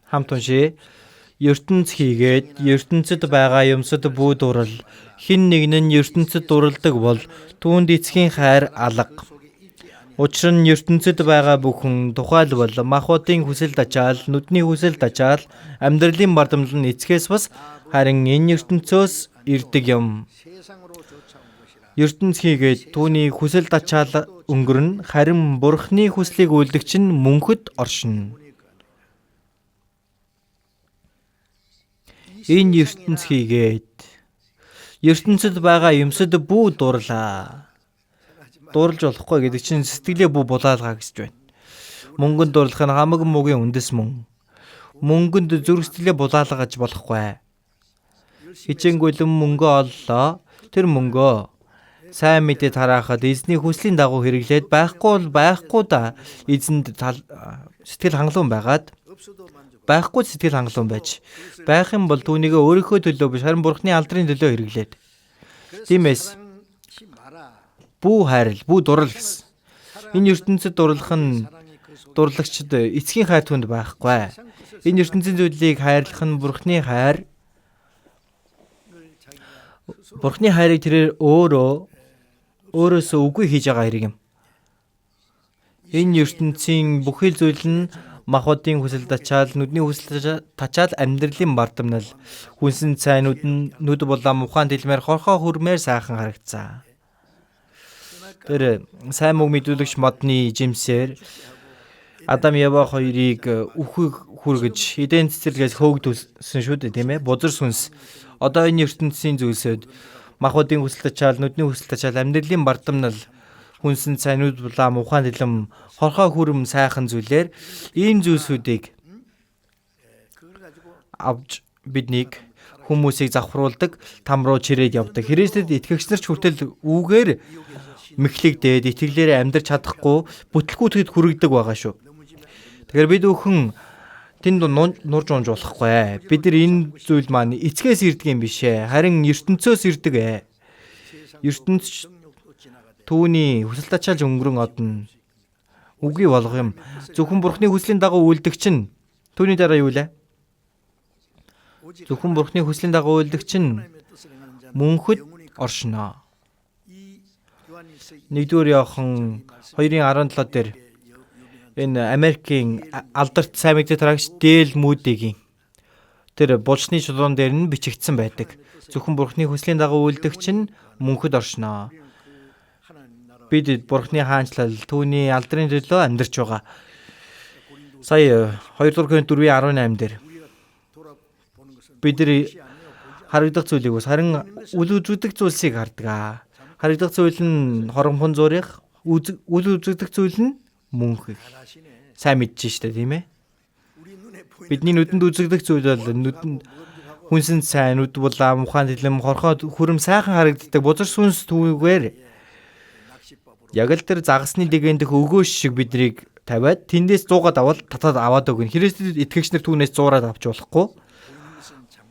[SPEAKER 1] хамт уншъя. Ертөнц хийгээд ертөнцид байгаа юмсад бүү дурал. Хэн нэгэн нь ертөнцид дуралдаг бол түүнд эцгийн хайр алга. Учир нь ертөнцид байгаа бүхэн тухайлбал махбодын хүсэл тачаал, нүдний хүсэл тачаал, амьдралын бардамнал нь эцгээс бас харин энэ ертөнцөөс ирдэг юм. Ертөнц хийгээд түүний хүсэл тачаал өнгөрнө, харин Бурхны хүслийг үйлдэгч нь мөнхөд оршино. Энэ ертөнц хийгээд ертөнцид байгаа юмсад бүү дурлаа. Дурлж болохгүй гэдэг чинь сэтгэлээ бүү булаалгаа гэж байна. Мөнгөнд дурлах нь хамаг муугийн үндэс мөн. Мөнгөнд зүрх сэтгэлээ булаалгаж болохгүй. Хичээнгүйлэн мөнгөө оллоо. Тэр мөнгөө сайн мэдээ тараахад эзний хүслийн дагуу хэрэглээд байхгүй бол байхгүй да эзэнд сэтгэл хангалуун байгаад байхгүй сэтгэл хангалуун байж байх юм бол түүнийг өөрийнхөө төлөө биш харин Бурхны алдрын төлөө хэрэглээд. Тиймээс бүү хайрл, бүү дурал гэсэн. Энэ ертөнцид дурлах нь дурлагчд эцгийн хайр түнд байхгүй. Энэ ертөнцийн зүйлийг хайрлах нь Бурхны хайр. Бурхны хайрыг тэрээр өөрөөсөө үгүй хийж байгаа хэрэг юм. Энэ ертөнцийн бүхий л зүйл нь махбодын хүсэл тачаал, нүдний хүсэл тачаал, амьдралын бардамнал, хүнсэн цай нүд булаам ухаан дэлмээр хорхоо хүрмээр сайхан харагцаа. Тэр сайн мөг мэдүүлэгч модны жимсээр Адам Ева хоёрыг үхэг хүргэж эдэн цэцэрлэгээс хөөгдүүлсэн шүү дээ, тийм ээ? Бузар сүнс. Одоо энэ ертөнцийн зүйлсүүд махбодын хүсэл тачаал, нүдний хүсэл тачаал, амьдралын бардамнал, хүнсэн цай нүд булаам ухаан дэлэм хорхоо хүрм сайхан зүйлээр ийм зүйлсүүдийг авч биднийг хүмүүсийг завхруулдаг, там руу чирээд явдаг. Христэд итгэгч нар ч хүртэл үүгээр мэхлэгдээд итгэлээрээ амьдрч чадахгүй бүтлгүүтэд хүрэгдэг байгаа шүү. Тэгэхээр бид бүхэн тэнд нурж унж болохгүй. Бид нар энэ зүйл маань эцгээс ирдэг юм биш ээ. Харин ертөнцөөс ирдэг ээ. Ертөнц түүний хүсэл тачаалж өнгөрөн одно. Үгүй болох юм. Зөвхөн Бурхны хүслийн дагуу үйлдэгч нь түүний дараа юу лээ? Зөвхөн Бурхны хүслийн дагуу үйлдэгч нь мөнхөд оршино. 1-р Иохан 2-ын 17 дээр энэ Америкийн алдарт сайн мэдээ тараагч Дэл Мүүдигийн тэр булшны чулуун дээр нь бичигдсэн байдаг. Зөвхөн Бурхны хүслийн дагуу үйлдэгч нь мөнхөд оршино. Бид Бурхны хаанчлал түүний алдрын төлөө амьдарч байгаа. Сая 2 дугаар Коринт 4-ийн 18 дээр бид нар харагдах зүйлийг бас харин үл үзэгдэх зүйлсийг хардаг аа. Харагдах зүйл нь хоромхон зурих, үл үзэгдэх зүйл нь мөнх. Сайн мэдэж штэ, тийм ээ? Бидний нүдэнд үзэгдэх зүйл бол нүдэнд хүнсэн сайн, нүд булаам, ухаан дэлэм, хорхоо хүрм сайхан харагддаг. Бузар сүнс түүгээр яг л тэр загасны дэгээн дэх өгөөш шиг биднийг тавиад тэндээс зуугаад авал татаад аваад өгнө. Христэд итгэгч нар түүнээс зуураад авч болохгүй.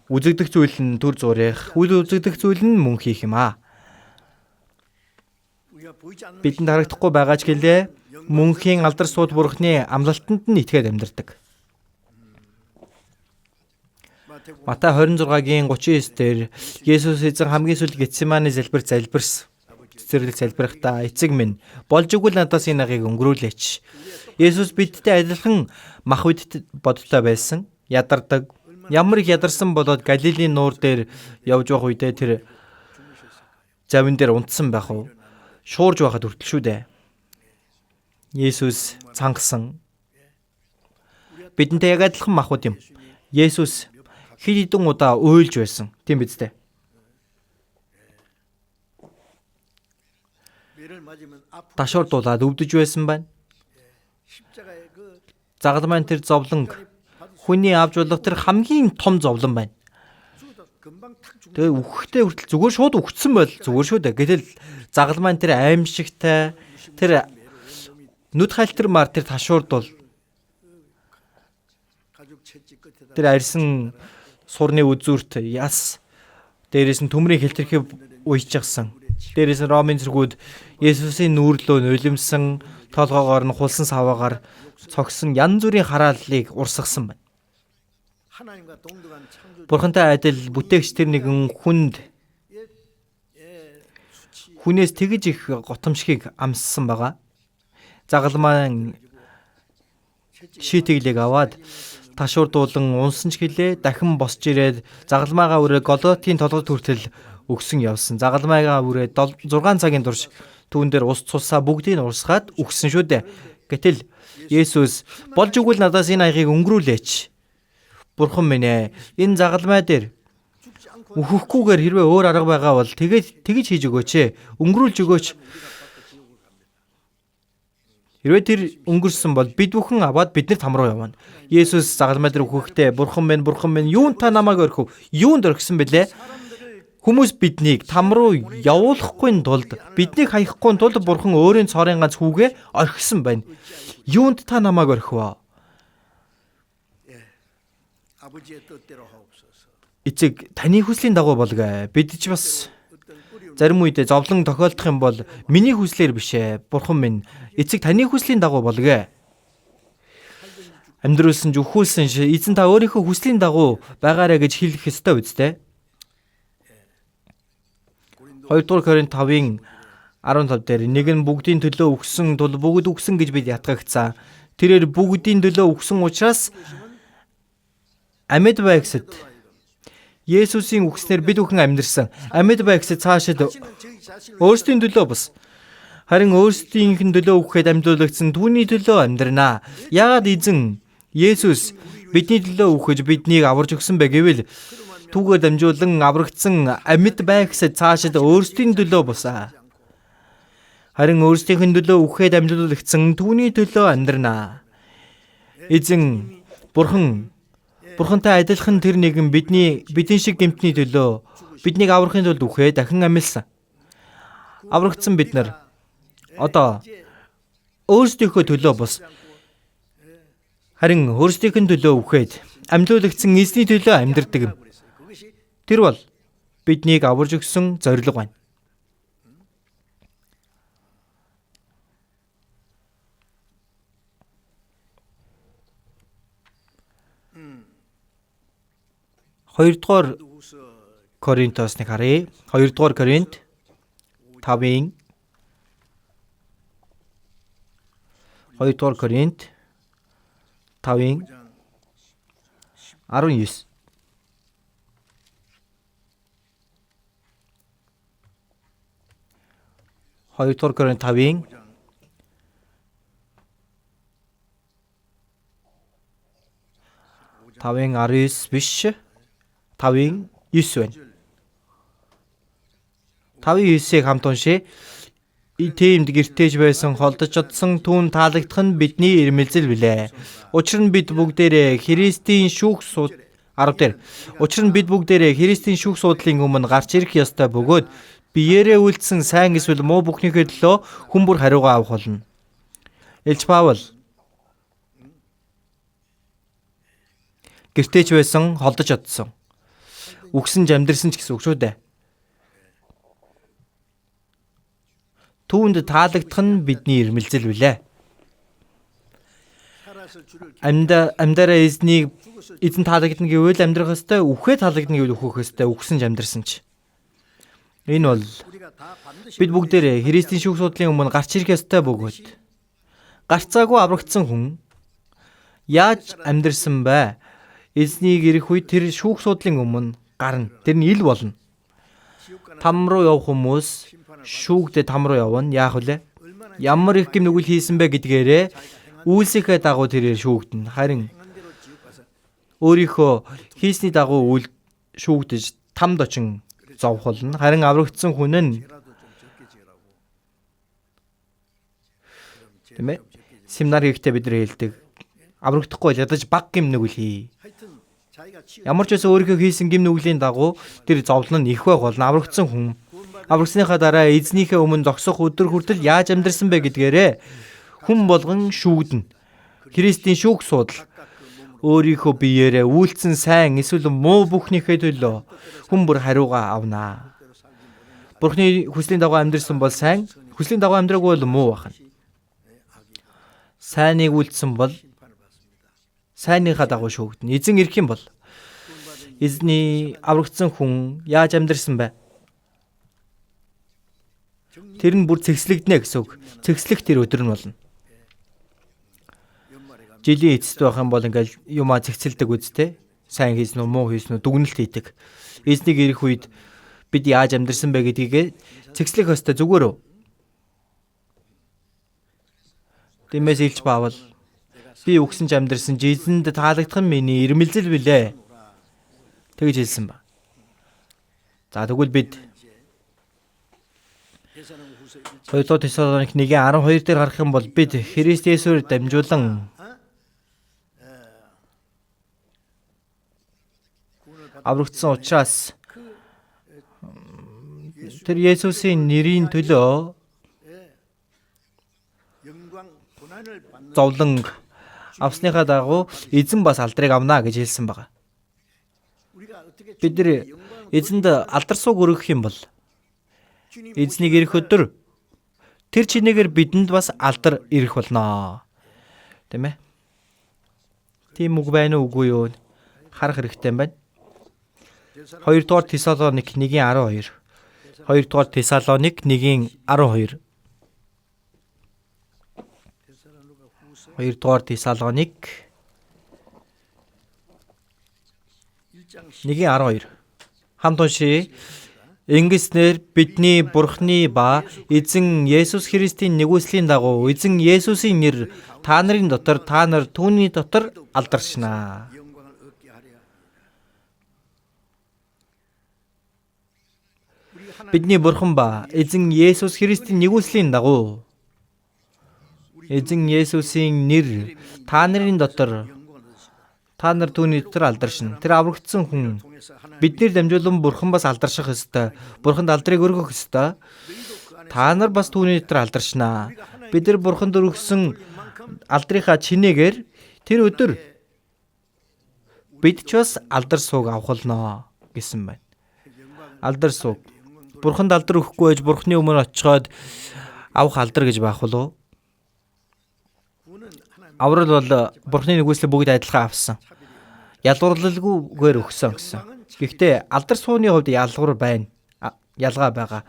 [SPEAKER 1] Үзэгдэх зүйл нь төр зурих, үл үзэгдэх зүйл нь мөн хийх юм аа. Бидэнд харагдахгүй байгаа ч гэлээ мөнхийн алдар сууд Бурхны амлалтанд нь итгээд амьдардаг. Матай 26-гийн 39 дээр Есүс эзэн хамгийн сүүлд Гетсиманы залбир залбирсан. Цэцэрлэг залбирахдаа эцэг минь болж игэл надаас энэ нагийг өнгөрүүлээч. Есүс бидтэй адилхан мах үдт бодтой байсан, ядардаг. Ямар их ядарсан болоод Галилийн нуур дээр явж байх үедээ тэр завин дээр унтсан байх уу? Шуурж байхад хүртэл шүү дээ. Есүс цангасан. Бидэнтэй яг адилхан махбод юм. Есүс хэд хэдэн удаа уйлж байсан. Тийм биз дээ. Ташуурдуулаад өвдөж байсан байна. Загалмайн тэр зовлон хүний авч болох тэр хамгийн том зовлон байна. Тэгээ үхэхдээ хүртэл зүгээр шууд үхсэн бол зүгээр шүү дээ. Гэтэл загалмайн тэр аимшигтай тэр нүд халтармаар тэр ташуурдвал тэр арьсан сурны үзүүрт яс дээрээс нь төмрийн хилтерхий уйчихсан. Дээрээс нь Ромын цэргүүд Есүсийн нүүрлөө нулимсан, толгоогоор нь хулсан саваагаар цогсон янз бүрийн харааллыг урсгасан байна. Бурхантай адил бүтээгч тэр нэгэн хүнд хүнээс тэгж их готомшгийг амссан байгаа. Загалмайн шийтгэлийг аваад ташуурдуулан унсан ч гэлээ дахин босч ирээд загалмайгаа үрээ Голготын толгод хүртэл өгсөн явсан. Загалмайгаа үрээ 6 цагийн турш түүн дээр ус цусаа бүгдийг нь урсгаад үхсэн шүү дээ. Гэтэл Есүс болж өгвөл надаас энэ аягийг өнгөрүүлээч. Бурхан минь ээ, энэ загалмай дээр үхэхгүйгээр хэрвээ өөр арга байгаа бол тэгээд тэгж хийж өгөөч ээ. Өнгөрүүлж өгөөч. Хэрвээ тэр өнгөрсөн бол бид бүхэн аваад бид нар там руу явна. Есүс загалмай дээр үхэхдээ Бурхан минь, Бурхан минь, юунд та намайг орхив? Юунд орхисон бэлээ? Хүмүүс биднийг там руу явуулахгүй тулд, биднийг хаяхгүй тулд Бурхан өөрийн цорын ганц хүүгээ орхисон байна. Юунд та намайг орхив? Эцэг, таны хүслийн дагуу болгоё. Бид ч бас зарим үедээ зовлон тохиолдох юм бол миний хүслээр биш ээ. Бурхан минь, эцэг таны хүслийн дагуу болгоё. Амьдруулсан ч өхүүлсэн ш эзэн та өөрийнхөө хүслийн дагуу байгаарэ гэж хэлэх ёстой үстэй. 2 дугаар Коринт 5-ын 15 дээр нэг нь бүгдийн төлөө үхсэн тул бүгд үхсэн гэж бид ятгагдсан. Тэрээр бүгдийн төлөө үхсэн учраас амьд байгсад Есүсийн үхснээр бид бүхэн амьдрсан. Амьд байгсад цаашид өөрсдийн төлөө бус. Харин өөрсдийнх нь төлөө үхэхэд амьдуулагдсан түүний төлөө амьдрнаа. Яагаад эзэн Есүс бидний төлөө үхэж биднийг аварж өгсөн бэ гэвэл түүгээр дамжуулан аврагдсан амьд байгсад цаашид өөрсдийн төлөө бусаа. Харин өөрсдийнх нь төлөө үхэхэд амьдуулагдсан түүний төлөө амьдрнаа. Эзэн Бурхан Бурхантай адилхан тэр нэгэн бидний шиг гэмтний төлөө биднийг аврахын тулд үхээ дахин амилсан. Аврагдсан бид нар одоо өөрсдийнхөө төлөө бус харин өөрсдийнх нь төлөө үхээд амьлуулагдсан эзний төлөө амьдардаг юм. Тэр бол биднийг аварж өгсөн зорилго байна. Хоёрдугаар Коринтоос нэг харъя. Хоёрдугаар Коринт 5-ын 2-р Коринт 5-ын 19. 2-р Коринт 5-ын 19 биш 5-ын 9 байна. 5-ын 9-ийг хамт уншъя. Тиймд гэртээж байсан холдож чадсан түүн таалагдах нь бидний ирмэлзэл билээ. Учир нь бид бүгдээрээ Христийн шүүх сууд 10 дээр. Учир нь бид бүгдээрээ Христийн шүүх суудлын өмнө гарч ирэх ёстой бөгөөд биеэрээ үйлдсэн сайн эсвэл муу бүхнийхээ төлөө хүн бүр хариугаа авах болно. Элч Паул гэртээч байсан холдож чадсан. Үгсэн ч амьдрсан ч гэсэн үг шүү дээ. Түүнд таалагдах нь бидний ирмэлзэл билээ. Амьдараа эзнийг эзэн таалагдана гэвэл амьдрах ёстой, үхээ таалагдана гэвэл үхэх ёстой, үхсэн ч амьдрсан ч. Энэ бол бид бүгдээрээ Христийн шүүх судлалын өмнө гарч ирэх ёстой бөгөөд гарцаагүй аврагдсан хүн яаж амьдрсан бэ? Эзнийг ирэх үед тэр шүүх судлалын өмнө гарна. Тэр нь ил болно. Там руу явах хүмүүс шүүгдээ там руу явна. Яах вэ? Ямар их гэм нүгэл хийсэн бэ гэдгээрээ үйлсийнхээ дагуу тэрээр шүүгдэнэ. Харин өөрийнхөө хийсний дагуу үйл шүүгдэж тамд очин зовх болно. Харин аврагдсан хүн нь тийм ээ семинар хийхдээ бид нар хэлдэг. Аврагдахгүй ядаж баг гэм нүгэл хий. Ямар ч байсан өөрийнхөө хийсэн гэм нүглийн дагуу тэр зовлон нь их байх болно. Аврагдсан хүн аврагсныхаа дараа эзнийхээ өмнө зогсох өдөр хүртэл яаж амьдрсан бэ гэдгээрээ хүн болгон шүүгдэнэ. Христийн шүүх судал өөрийнхөө биеэрээ үйлцэн сайн эсвэл муу бүхнийхээ төлөө хүн бүр хариугаа авнаа. Бурхны хүслийн дагуу амьдрсан бол сайн, хүслийн дагуу амьдраагүй бол муу байна. Сайныг үйлдсэн бол сайныхаа дагуу шүүгдэнэ. Эзэн ирэх юм бол эзний аврагдсан хүн яаж амьдрсан бэ? Тэр нь бүр цэгцлэгдэнэ гэсэн үг. Цэгцлэх тэр өдөр нь болно. Жилийн эцэст байх юм бол ингээл юмаа цэгцэлдэг үсттэй. Сайн хийсэн үү, муу хийсэн үү дүгнэлт хийдэг. Эзнийг ирэх үед бид яаж амьдрсан бэ гэдгийг цэгцлэх ёстой зүгээр үү? Тиймээс Илч Паул би үгсэн ч амьдрсан ч эзэнд таалагдах нь миний ирмэлзэл билээ. Тэгж хэлсэн ба. За тэгвэл бид 2 дугаар Тесалоник 1:12 дээр харах юм бол бид Христ Есүсээр дамжуулан аврагдсан учраас тэр Есүсийн нэрийн төлөө зовлон авсныхаа дагуу эзэн бас алдрыг авна гэж хэлсэн байгаа. Бид нар эзэнд алдар сууг өргөх юм бол эзнийг ирэх өдөр тэр чинээгээр бидэнд бас алдар ирэх болно. Тийм ээ? Тийм үг байна уу үгүй юу? Харах хэрэгтэй юм байна. 2 дугаар Тесалоник 1:12. 2 дугаар Тесалоник 1:12. 2 дугаар Тесалоник 1:12. Хамт уншъя. Ингэснээр бидний Бурхны ба Эзэн Есүс Христийн нэгүслийн дагуу Эзэн Есүсийн нэр та нарын дотор, та нар түүний дотор алдаршнаа. Бидний Бурхан ба Эзэн Есүс Христийн нэгүслийн дагуу Эзэн Есүсийн нэр та нарын дотор, та нар түүний дотор алдаршна. Тэр аврагдсан хүн биднэр дамжуулан Бурхан бас алдарших ёстой. Бурханд алдрыг өргөх ёстой. Та нар бас түүний дотор алдаршнаа. Бид нар Бурханд өргөсөн алдрынхаа чинээгээр тэр өдөр бид ч бас алдар сууг авах болно гэсэн байна. Алдар сууг. Бурханд алдар өгөхгүй байж Бурханы өмнө очиход авах алдар гэж байх болов уу? Аврал бол Бурханы нэгүслээ бүгд адилхан авсан. Ялгуурлалгүйгээр өгсөн гэсэн. Гэхдээ алдар сууны хувьд ялгуур байна. Ялгаа байгаа.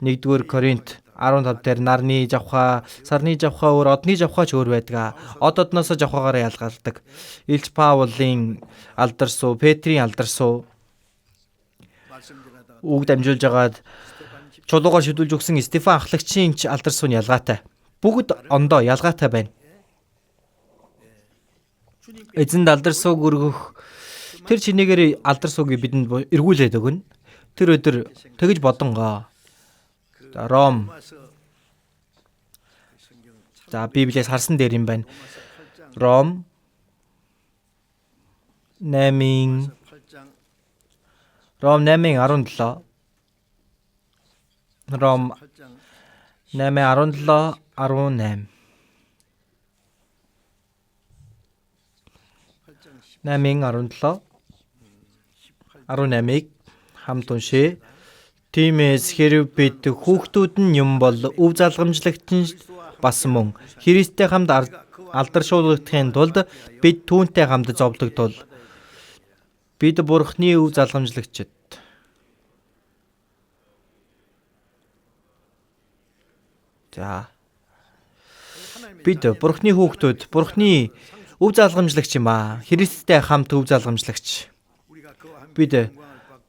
[SPEAKER 1] 1-р Коринт 15 дээр нарны жавхаа, сарны жавхаа өөр, одны жавхаа ч өөр байдаг. Од одноосоо жавхаагаараа ялгардаг. Илч Паулын алдар суу, Петрийн алдар суу үг дамжуулж агаад чулуугаар шүдүүлж өгсөн Стефан ахлагчийн ч алдар суу нь ялгаатай. Бүгд ондоо ялгаатай байна. Эзэнд алдар сууг өргөх тэр чинээгээр алдар суугийг бидэнд эргүүлээд өгнө. Тэр өдөр тэгж бодонгоо. За Ром. За Библиэс харсан дээр юм байна. Ром 8 Ром 8:17. Ром 8:17 18. 8:17 18-ыг хамт уншъя. Тиймээс хэрв бид хүүхдүүд нь юм бол өв залгамжлагч нь бас мөн Христтэй хамт алдаршуулгахын тулд бид түүнтэй хамт зовлог тул бид Бурхны өв залгамжлагчид. За бид Бурхны хүүхдүүд, Бурхны Өв залгамжлагч юм аа. Христтэй хамт өв залгамжлагч. Бид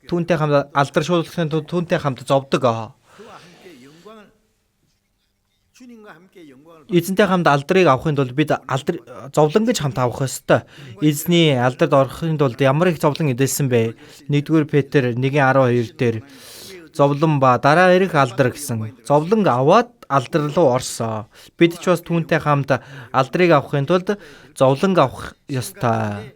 [SPEAKER 1] түүнтэй хамт алдаршуулахын тулд түүнтэй хамт зовдөг. Эзэнтэй хамт алдрыг авахын тулд бид алдар зовлон гэж хамт авах ёстой. Эзний алдарт орохын тулд ямар их зовлон эдэлсэн бэ? 1-р Петр 1:12 дээр зовлон ба дараа ирэх алдар гэсэн. Зовлон аваад алдар руу орсоо. Бид ч бас түүнтэй хамт алдрыг авахын тулд зовлон авах ёстой.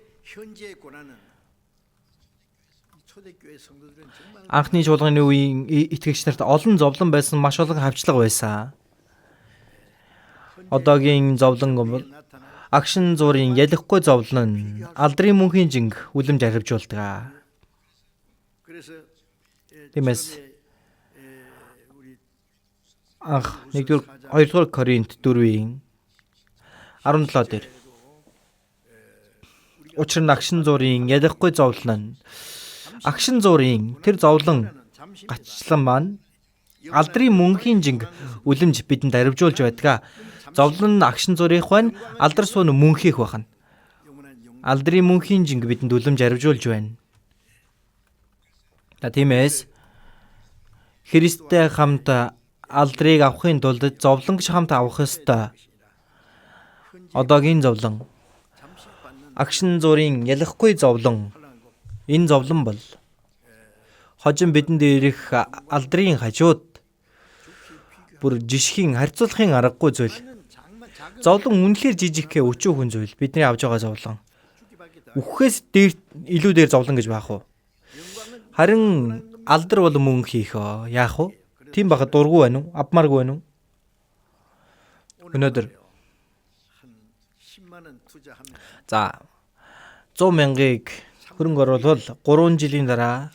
[SPEAKER 1] Анхны чуулганы үеийн итгэгч нарт олон зовлон байсан, маш олон хавчлага байсан. Одоогийн зовлон бол агшин зуурын ялахгүй зовлон нь алдрын мөнхийн жинг үлэмж арвижуулдаг. Тиймээс анх 1-р 2-р Коринт 4-ийн 17 дээр учир нь агшин зуурын ялахгүй зовлон нь агшин зуурын тэр зовлон гачлан маань алдрын мөнхийн жинг үлэмж бидэнд аривжуулж байдаг. Зовлон нь агшин зурих байна, алдар суун мөнхийх байна. Алдрын мөнхийн жинг бидэнд үлэмж аривжуулж байна. За тиймээс Христтэй хамт алдрыг авахын тулд зовлонгч хамт авах ёстой. Одоогийн зовлон агшин зурын ялахгүй зовлон. Энэ зовлон бол хожим бидэнд ирэх алдрын хажууд бүр жишгийн харьцуулахын аргагүй зүйл. Зовлон үнэхээр жижигхээ өчүүхэн зүйл. Бидний авж байгаа зовлон. Үхэхээс дээр илүү дээр зовлон гэж байх уу? Харин алдар бол мөн хийх оо. Яах вэ? Тийм байхад дургүй байна уу? Авмааргүй байна уу? Өнөөдөр за 100 мянгаыг хөрөнгө оруулвал 3 жилийн дараа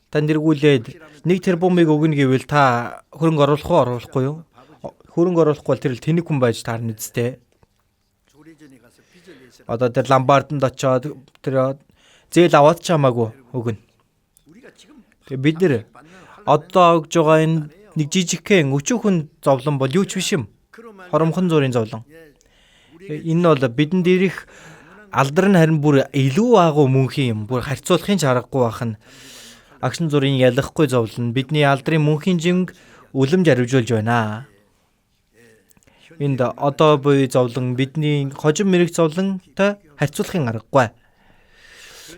[SPEAKER 1] танд эргүүлээд 1 тэрбумыг өгнө гэвэл та хөрөнгө оруулах уу, оруулахгүй юу? Хөрөнгө оруулахгүй бол тэр л тэнэг хүн байж таарна үсттэй. Одоо тэр ломбарданд очиод тэр зээл аваад ч хамаагүй өгнө. Тэгээ бид нэр одоо өгж байгаа энэ нэг жижигхэн өчүүхэн зовлон бол юу ч биш юм. Хоромхон зуурын зовлон. Энэ бол бидэнд ирэх алдар нь харин бүр илүү агуу мөнхийн юм. Бүр харьцуулахын ч аргагүй байх нь. Агшин зургийн ялахгүй зовлон бидний алдрын мөнхийн жинг үлэмж аривжуулж байна. Энд одоо буй зовлон бидний хожим мэрэг зовлонтой харьцуулахын аргагүй.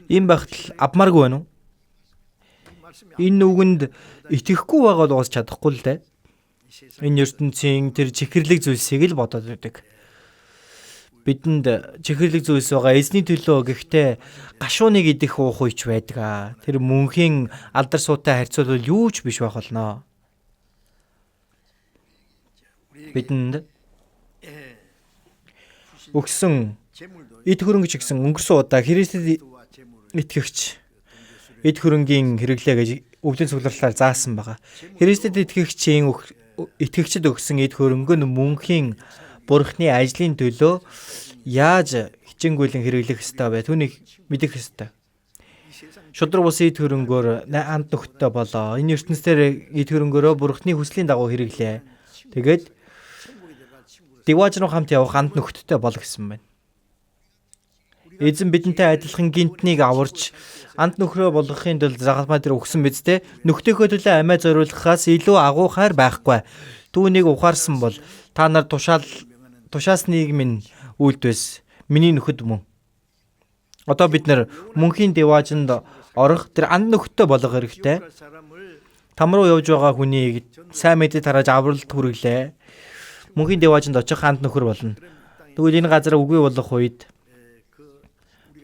[SPEAKER 1] Ийм байхад л авмааргүй байна уу? Энэ үгэнд итгэхгүй байгаа бол уус чадахгүй л дээ. Энэ ертөнцийн тэр чихэрлэг зүйлсийг л бодоод байдаг. Бидэнд чихэрлэг зүйлс байгаа эзний төлөө гэхдээ гашууныг идэх уух үеч байдаг. Тэр мөнхийн алдар суутай харьцуулбал юу ч биш байх болно. Бидэнд өгсөн эд хөрөнгө ч гэсэн өнгөрсөн удаа Христэд итгэгч эд хөрөнгийн хэрэглээ гэж өвлийн цугларлаар заасан байгаа. Христэд итгэгчийн итгэгчид өгсөн эд хөрөнгө нь мөнхийн Бурхны ажлын төлөө яаж хичээнгүйлэн хэрэглэх ёстой вэ? Түүнийг мэдэх ёстой. Шудраг бус эд хөрөнгөөр анд нөхдөд болоо. Энэ ертөнцийн эд хөрөнгөөрөө Бурхны хүслийн дагуу хэрэглээ. Тэгээд дивааж руу хамт явах анд нөхдөдтэй бол гэсэн байна. Эзэн бидэнтэй адилхан гинтнийг аварч анд нөхрөө болгохын тулд загалмай дээр өгсөн биз дээ. Нөхдийнхөө төлөө амиа зориулахаас илүү агуу хайр байхгүй. Түүнийг ухаарсан бол та нар тушаасныг минь үйлдвэс миний нөхөд мөн. Одоо бид нар мөнхийн диваажинд орох тэр анд нөхдөд болгох хэрэгтэй. Там руу явж байгаа хүнийг сайн мэдээ тарааж авралт хүргэлээ. Мөнхийн диваажинд очих анд нөхөр болно. Тэгвэл энэ газар үгүй болох үед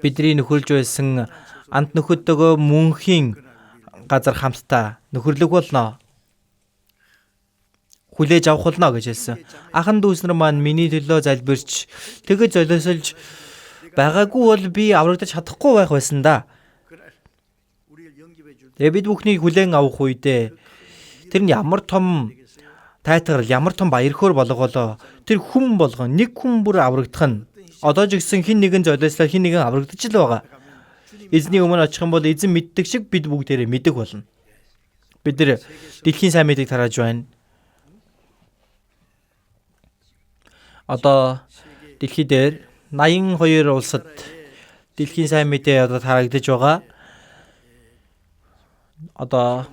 [SPEAKER 1] бидний нөхөрлж байсан анд нөхөдтэйгөө мөнхийн газар хамтдаа нөхөрлөх болно. Хүлээж авах болно гэж хэлсэн. Ахан дүүс нар маань миний төлөө залбирч тэгэж золиослж байгаагүй бол би аврагдаж чадахгүй байх байсан да. Тэгээ бид бүхнийг хүлээн авах үедээ тэр нь ямар том тайтгарл, ямар том баяр хөөр болгоолоо. Тэр хүн болгон нэг хүн бүр аврагдах нь одоо ч гэсэн хэн нэгэн золиослоо хэн нэгэн аврагдаж л байгаа. Эзний өмнө очих юм бол эзэн мэддэг шиг бид бүгдээрээ мэдэх болно. Бид нар дэлхийн сайн мэдээг тарааж байна. Одоо дэлхий дээр 82 улсад дэлхийн сайн мэдээ одоо тарагдаж байгаа. Одоо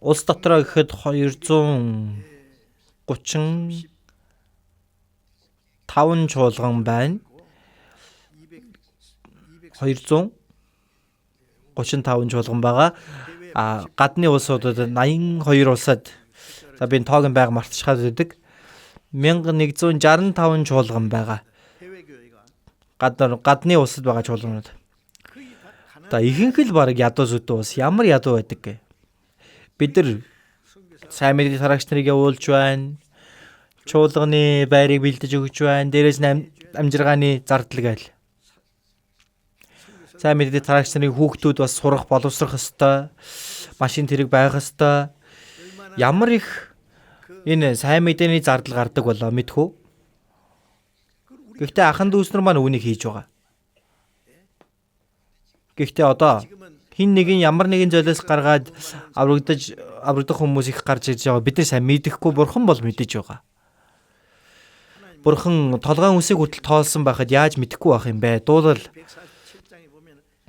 [SPEAKER 1] улс дотроо гэхэд 235 чуулган байна. 235 чуулган байгаа. А гадны улсуудад 82 улсад, за би тоог нь байга мартчихад байдаг. 1165 чуулган байгаа. Гадны улсад байгаа чуулганууд. За ихэнх л бараг ядуу зүдүү улс. Ямар ядуу байдаг гэ? Бид нар сайн мэдээ тараагч нарыг явуулж байна. Чуулганы байрыг бэлдэж өгч байна. Дээрээс нь амжиргааны зардал гээл. Сайн мэдээ тараагч нарын хүүхдүүд бас сурах, боловсрох ёстой. Машин тэрэг байх ёстой. Ямар их энэ сайн мэдээний зардал гардаг болоо мэдхүү. Гэхдээ ахан дүүс нар маань үүнийг хийж байгаа. Гэхдээ одоо хин нэгэн ямар нэгэн золиос гаргаад аврагдах хүмүүс их гарч ирж байгаа. Бид нар сайн мэдэхгүй, бурхан бол мэдэж байгаа. Бурхан толгойн үсийг хүртэл тоолсон байхад яаж мэдэхгүй байх юм бэ? Дуулал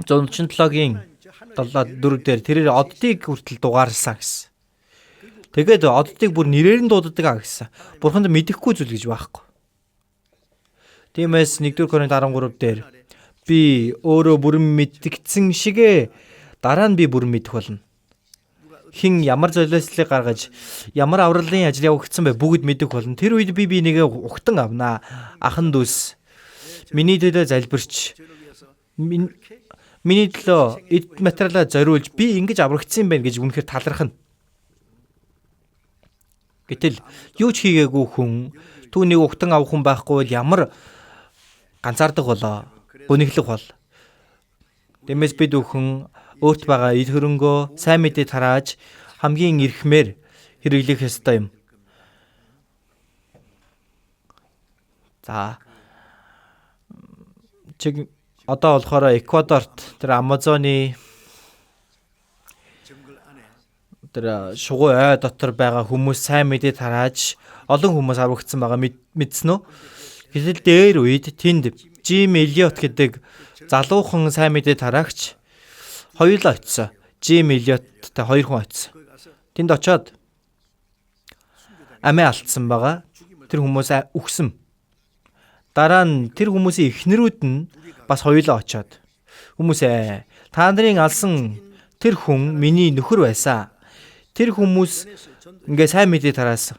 [SPEAKER 1] 147-гийн 7-4 дээр тэрээр оддыг хүртэл дугаарласан гэсэн. Тэгээд оддыг бүр нэрээр нь дууддаг а гэсэн. Бурханд мэдэхгүй зүйл гэж байхгүй. Тиймээс 1-р Коринт 13 дээр би өөрөө бүрэн мэдгдсэн шигэ дараа нь би бүрэн мэдэх болно. Хин ямар золиослыг гаргаж ямар авралын ажил явагдсан бэ бүгд мэдэх болно. Тэр үед би бинийгээ ухтан авнаа. Ахан дүүс миний төлөө залбирч миний төлөө эд материалаа зориулж би ингэж аврагдсан юм байна гэж үнэхээр талархна. Гэтэл юу ч хийгээгүй хүн түүнийг ухтан авах хүн байхгүй бол ямар ганцаардаг болоо, гүнэглэх бол. Дэмэс бид бүхэн өөрт байгаа эд хөрөнгөө сайн мэдээ тарааж хамгийн эрхмээр хэрэглэх ёстой юм. За чиг одоо болохоор Эквадорт тэр Амазоны тэр шугуун ой дотор байгаа хүмүүс сайн мэдээ тарааж олон хүмүүс аврагдсан байгаа мэдсэн үү? Гэтэл дээр үед тэнд Жим Элиот гэдэг залуухан сайн мэдээ тараагч хоёулаа очсон. Жим Элиоттай хоёр хүн очсон. Тэнд очоод амиа алдсан байгаа. Тэр хүмүүс үхсэн. Дараа нь тэр хүмүүсийн эхнэрүүд нь бас хоёулаа очоод хүмүүсээ та нарын алсан тэр хүн миний нөхөр байсан. Тэр хүмүүс ингээ сайн мэдээ тараасан.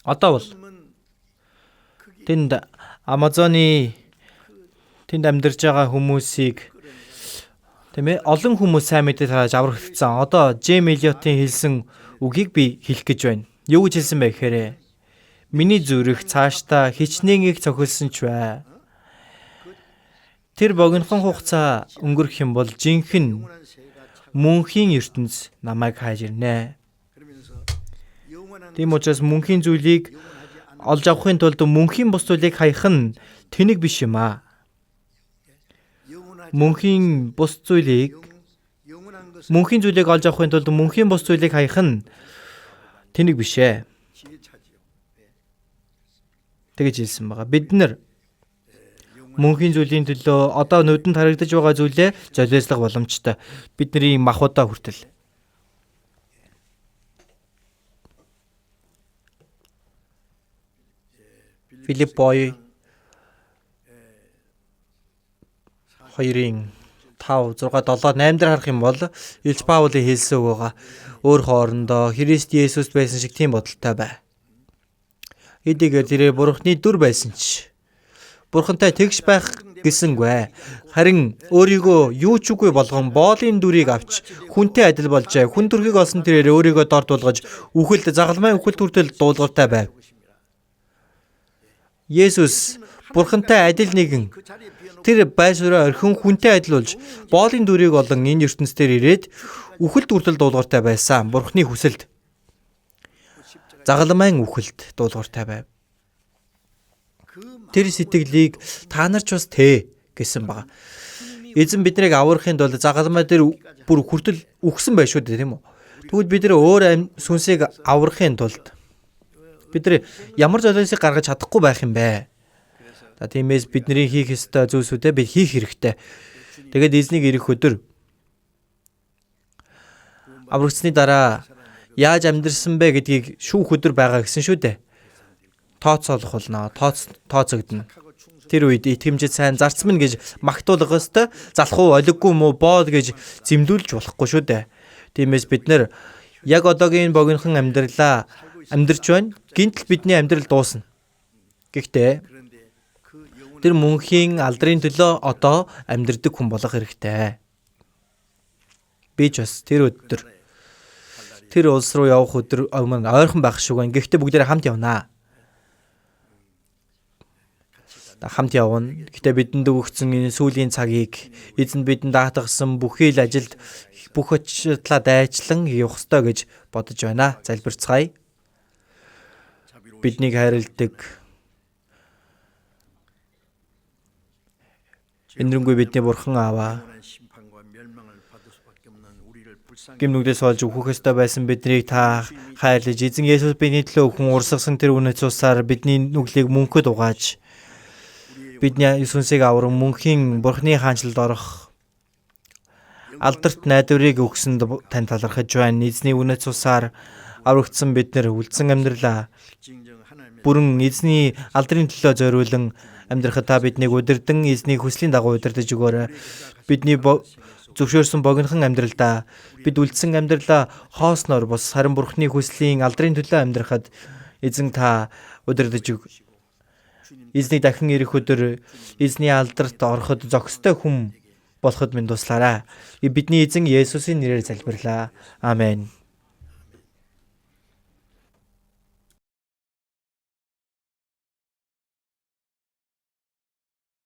[SPEAKER 1] Одоо бол тэнд Амазоны тэнд амьдарч байгаа хүмүүсийг тийм олон хүмүүс сайн мэдээ тарааж аврагдсан. Одоо Жим Элиотын хэлсэн үгийг би хэлэх гэж байна. Юу гэж хэлсэн бэ гэхээр миний зүрх цаашдаа хичнээн их цохилсон ч бай. Тэр богинохон хугацаа өнгөрөх юм бол жинхэнэ мөнхийн ертөнц намайг хайж ирнэ. Тийм учраас мөнхийн зүйлийг олж авахын тулд мөнхийн бус зүйлийг хаях нь тэнэг биш юм аа. Мөнхийн бус зүйлийг мөнхийн зүйлийг олж авахын тулд мөнхийн бус зүйлийг хаях нь тэнэг биш ээ. Тэгэж хэлсэн байгаа. Бид нар мөнхийн зүйлийн төлөө одоо нүдэнд харагдаж байгаа зүйлээ золиослох боломжтой. Бидний махбодоо хүртэл. Филиппой 2-ын 5, 6, 7, 8 дээр харах юм бол Илч Паулын хэлсэн үг байгаа. Өөр хоорондоо Христ Есүст байсан шиг тийм бодолтой бай. Хэдийгээр тэрээр Бурхны дүр байсан ч Бурхантай тэгш байх гэсэнгүй. Харин өөрийгөө юу ч үгүй болгон боолын дүрийг авч хүнтэй адил болжээ. Хүн төрхийг олсон тэрээр өөрийгөө дор дуулгаж үхэлд загалмайн үхэлд хүртэл дуулууртай байв. Есүс Бурхантай адил нэгэн тэр бай суурь орхин хүнтэй адил болж боолын дүрийг олон энэ ертөнцийн ирээд үхэлд хүртэл дуулууртай байсан. Бурхны хүсэлд загалмайн үхэлд дуулууртай байв. Тэр сэтгэлийг та нар ч бас тэ гэсэн байгаа. Эзэн биднийг аврахын тулд загалмай дээр бүр хүртэл үхсэн байх шүү дээ, тийм үү? Тэгвэл бид нар өөр сүнсийг аврахын тулд бид нар ямар золиосыг гаргаж чадахгүй байх юм бэ? За тиймээс бидний хийх ёстой зүйлсүүдээ бид хийх хэрэгтэй. Тэгээд эзнийг ирэх өдөр аврагдсаны дараа яаж амьдрсан бэ гэдгийг шүүх өдөр байгаа гэсэн шүү дээ. Тооцоолох болно. Тооцогдно. Тэр үед итгэмжид сайн зарцмын гэж магтуулах ёстой. Залхуу олиггүй муу боол гэж зэмлүүлж болохгүй шүү дээ. Тиймээс бид нэр яг одоогийн богинохон амьдралаа амьдарч байна. Гинтл бидний амьдрал дуусна. Гэхдээ тэр мөнхийн алдрын төлөө одоо амьдрдаг хүн болох хэрэгтэй. Би ч бас тэр өдөр тэр улс руу явах өдөр ойрхон байх шиг байна. Гэхдээ бүгдээрээ хамт явнаа. Хамт явна. Гэхдээ бидэнд өгөгдсөн энэ сүүлийн цагийг эзэн бидэнд даатгасан бүхий л ажилд бүх очлаа дайчлан явах ёстой гэж бодож байна. Залбирцгаая. Биднийг хайрладаг энэрэнгүй бидний бурхан ааваа, гэм нүглээс болж үхэх ёстой байсан биднийг та хайрлаж эзэн Есүс бидний төлөө хүн урсгасан тэр үнэт цусаар бидний нүглийг мөнхөд угааж бидний сүнсийг авран мөнхийн бурхны хаанчлалд орох алдарт найдварыг өгсөнд тань талархаж байна. Эзний үнэт цусаар аврагдсан бид нар үлдсэн амьдралаа бүрэн эзний алдрын төлөө зориулан амьдрахад та биднийг удирдан эзний хүслийн дагуу удирдах өгөөрэй. Бидний зөвшөөрсөн богинохон амьдралдаа бид үлдсэн амьдралаа хоосноор бус харин бурхны хүслийн алдрын төлөө амьдрахад эзэн та удирдах өг. Эзний дахин ирэх өдөр эзний алдарт ороход зохистой хүн болоход минь туслаарай. Бидний эзэн Есүсийн нэрээр залбирлаа. Амен.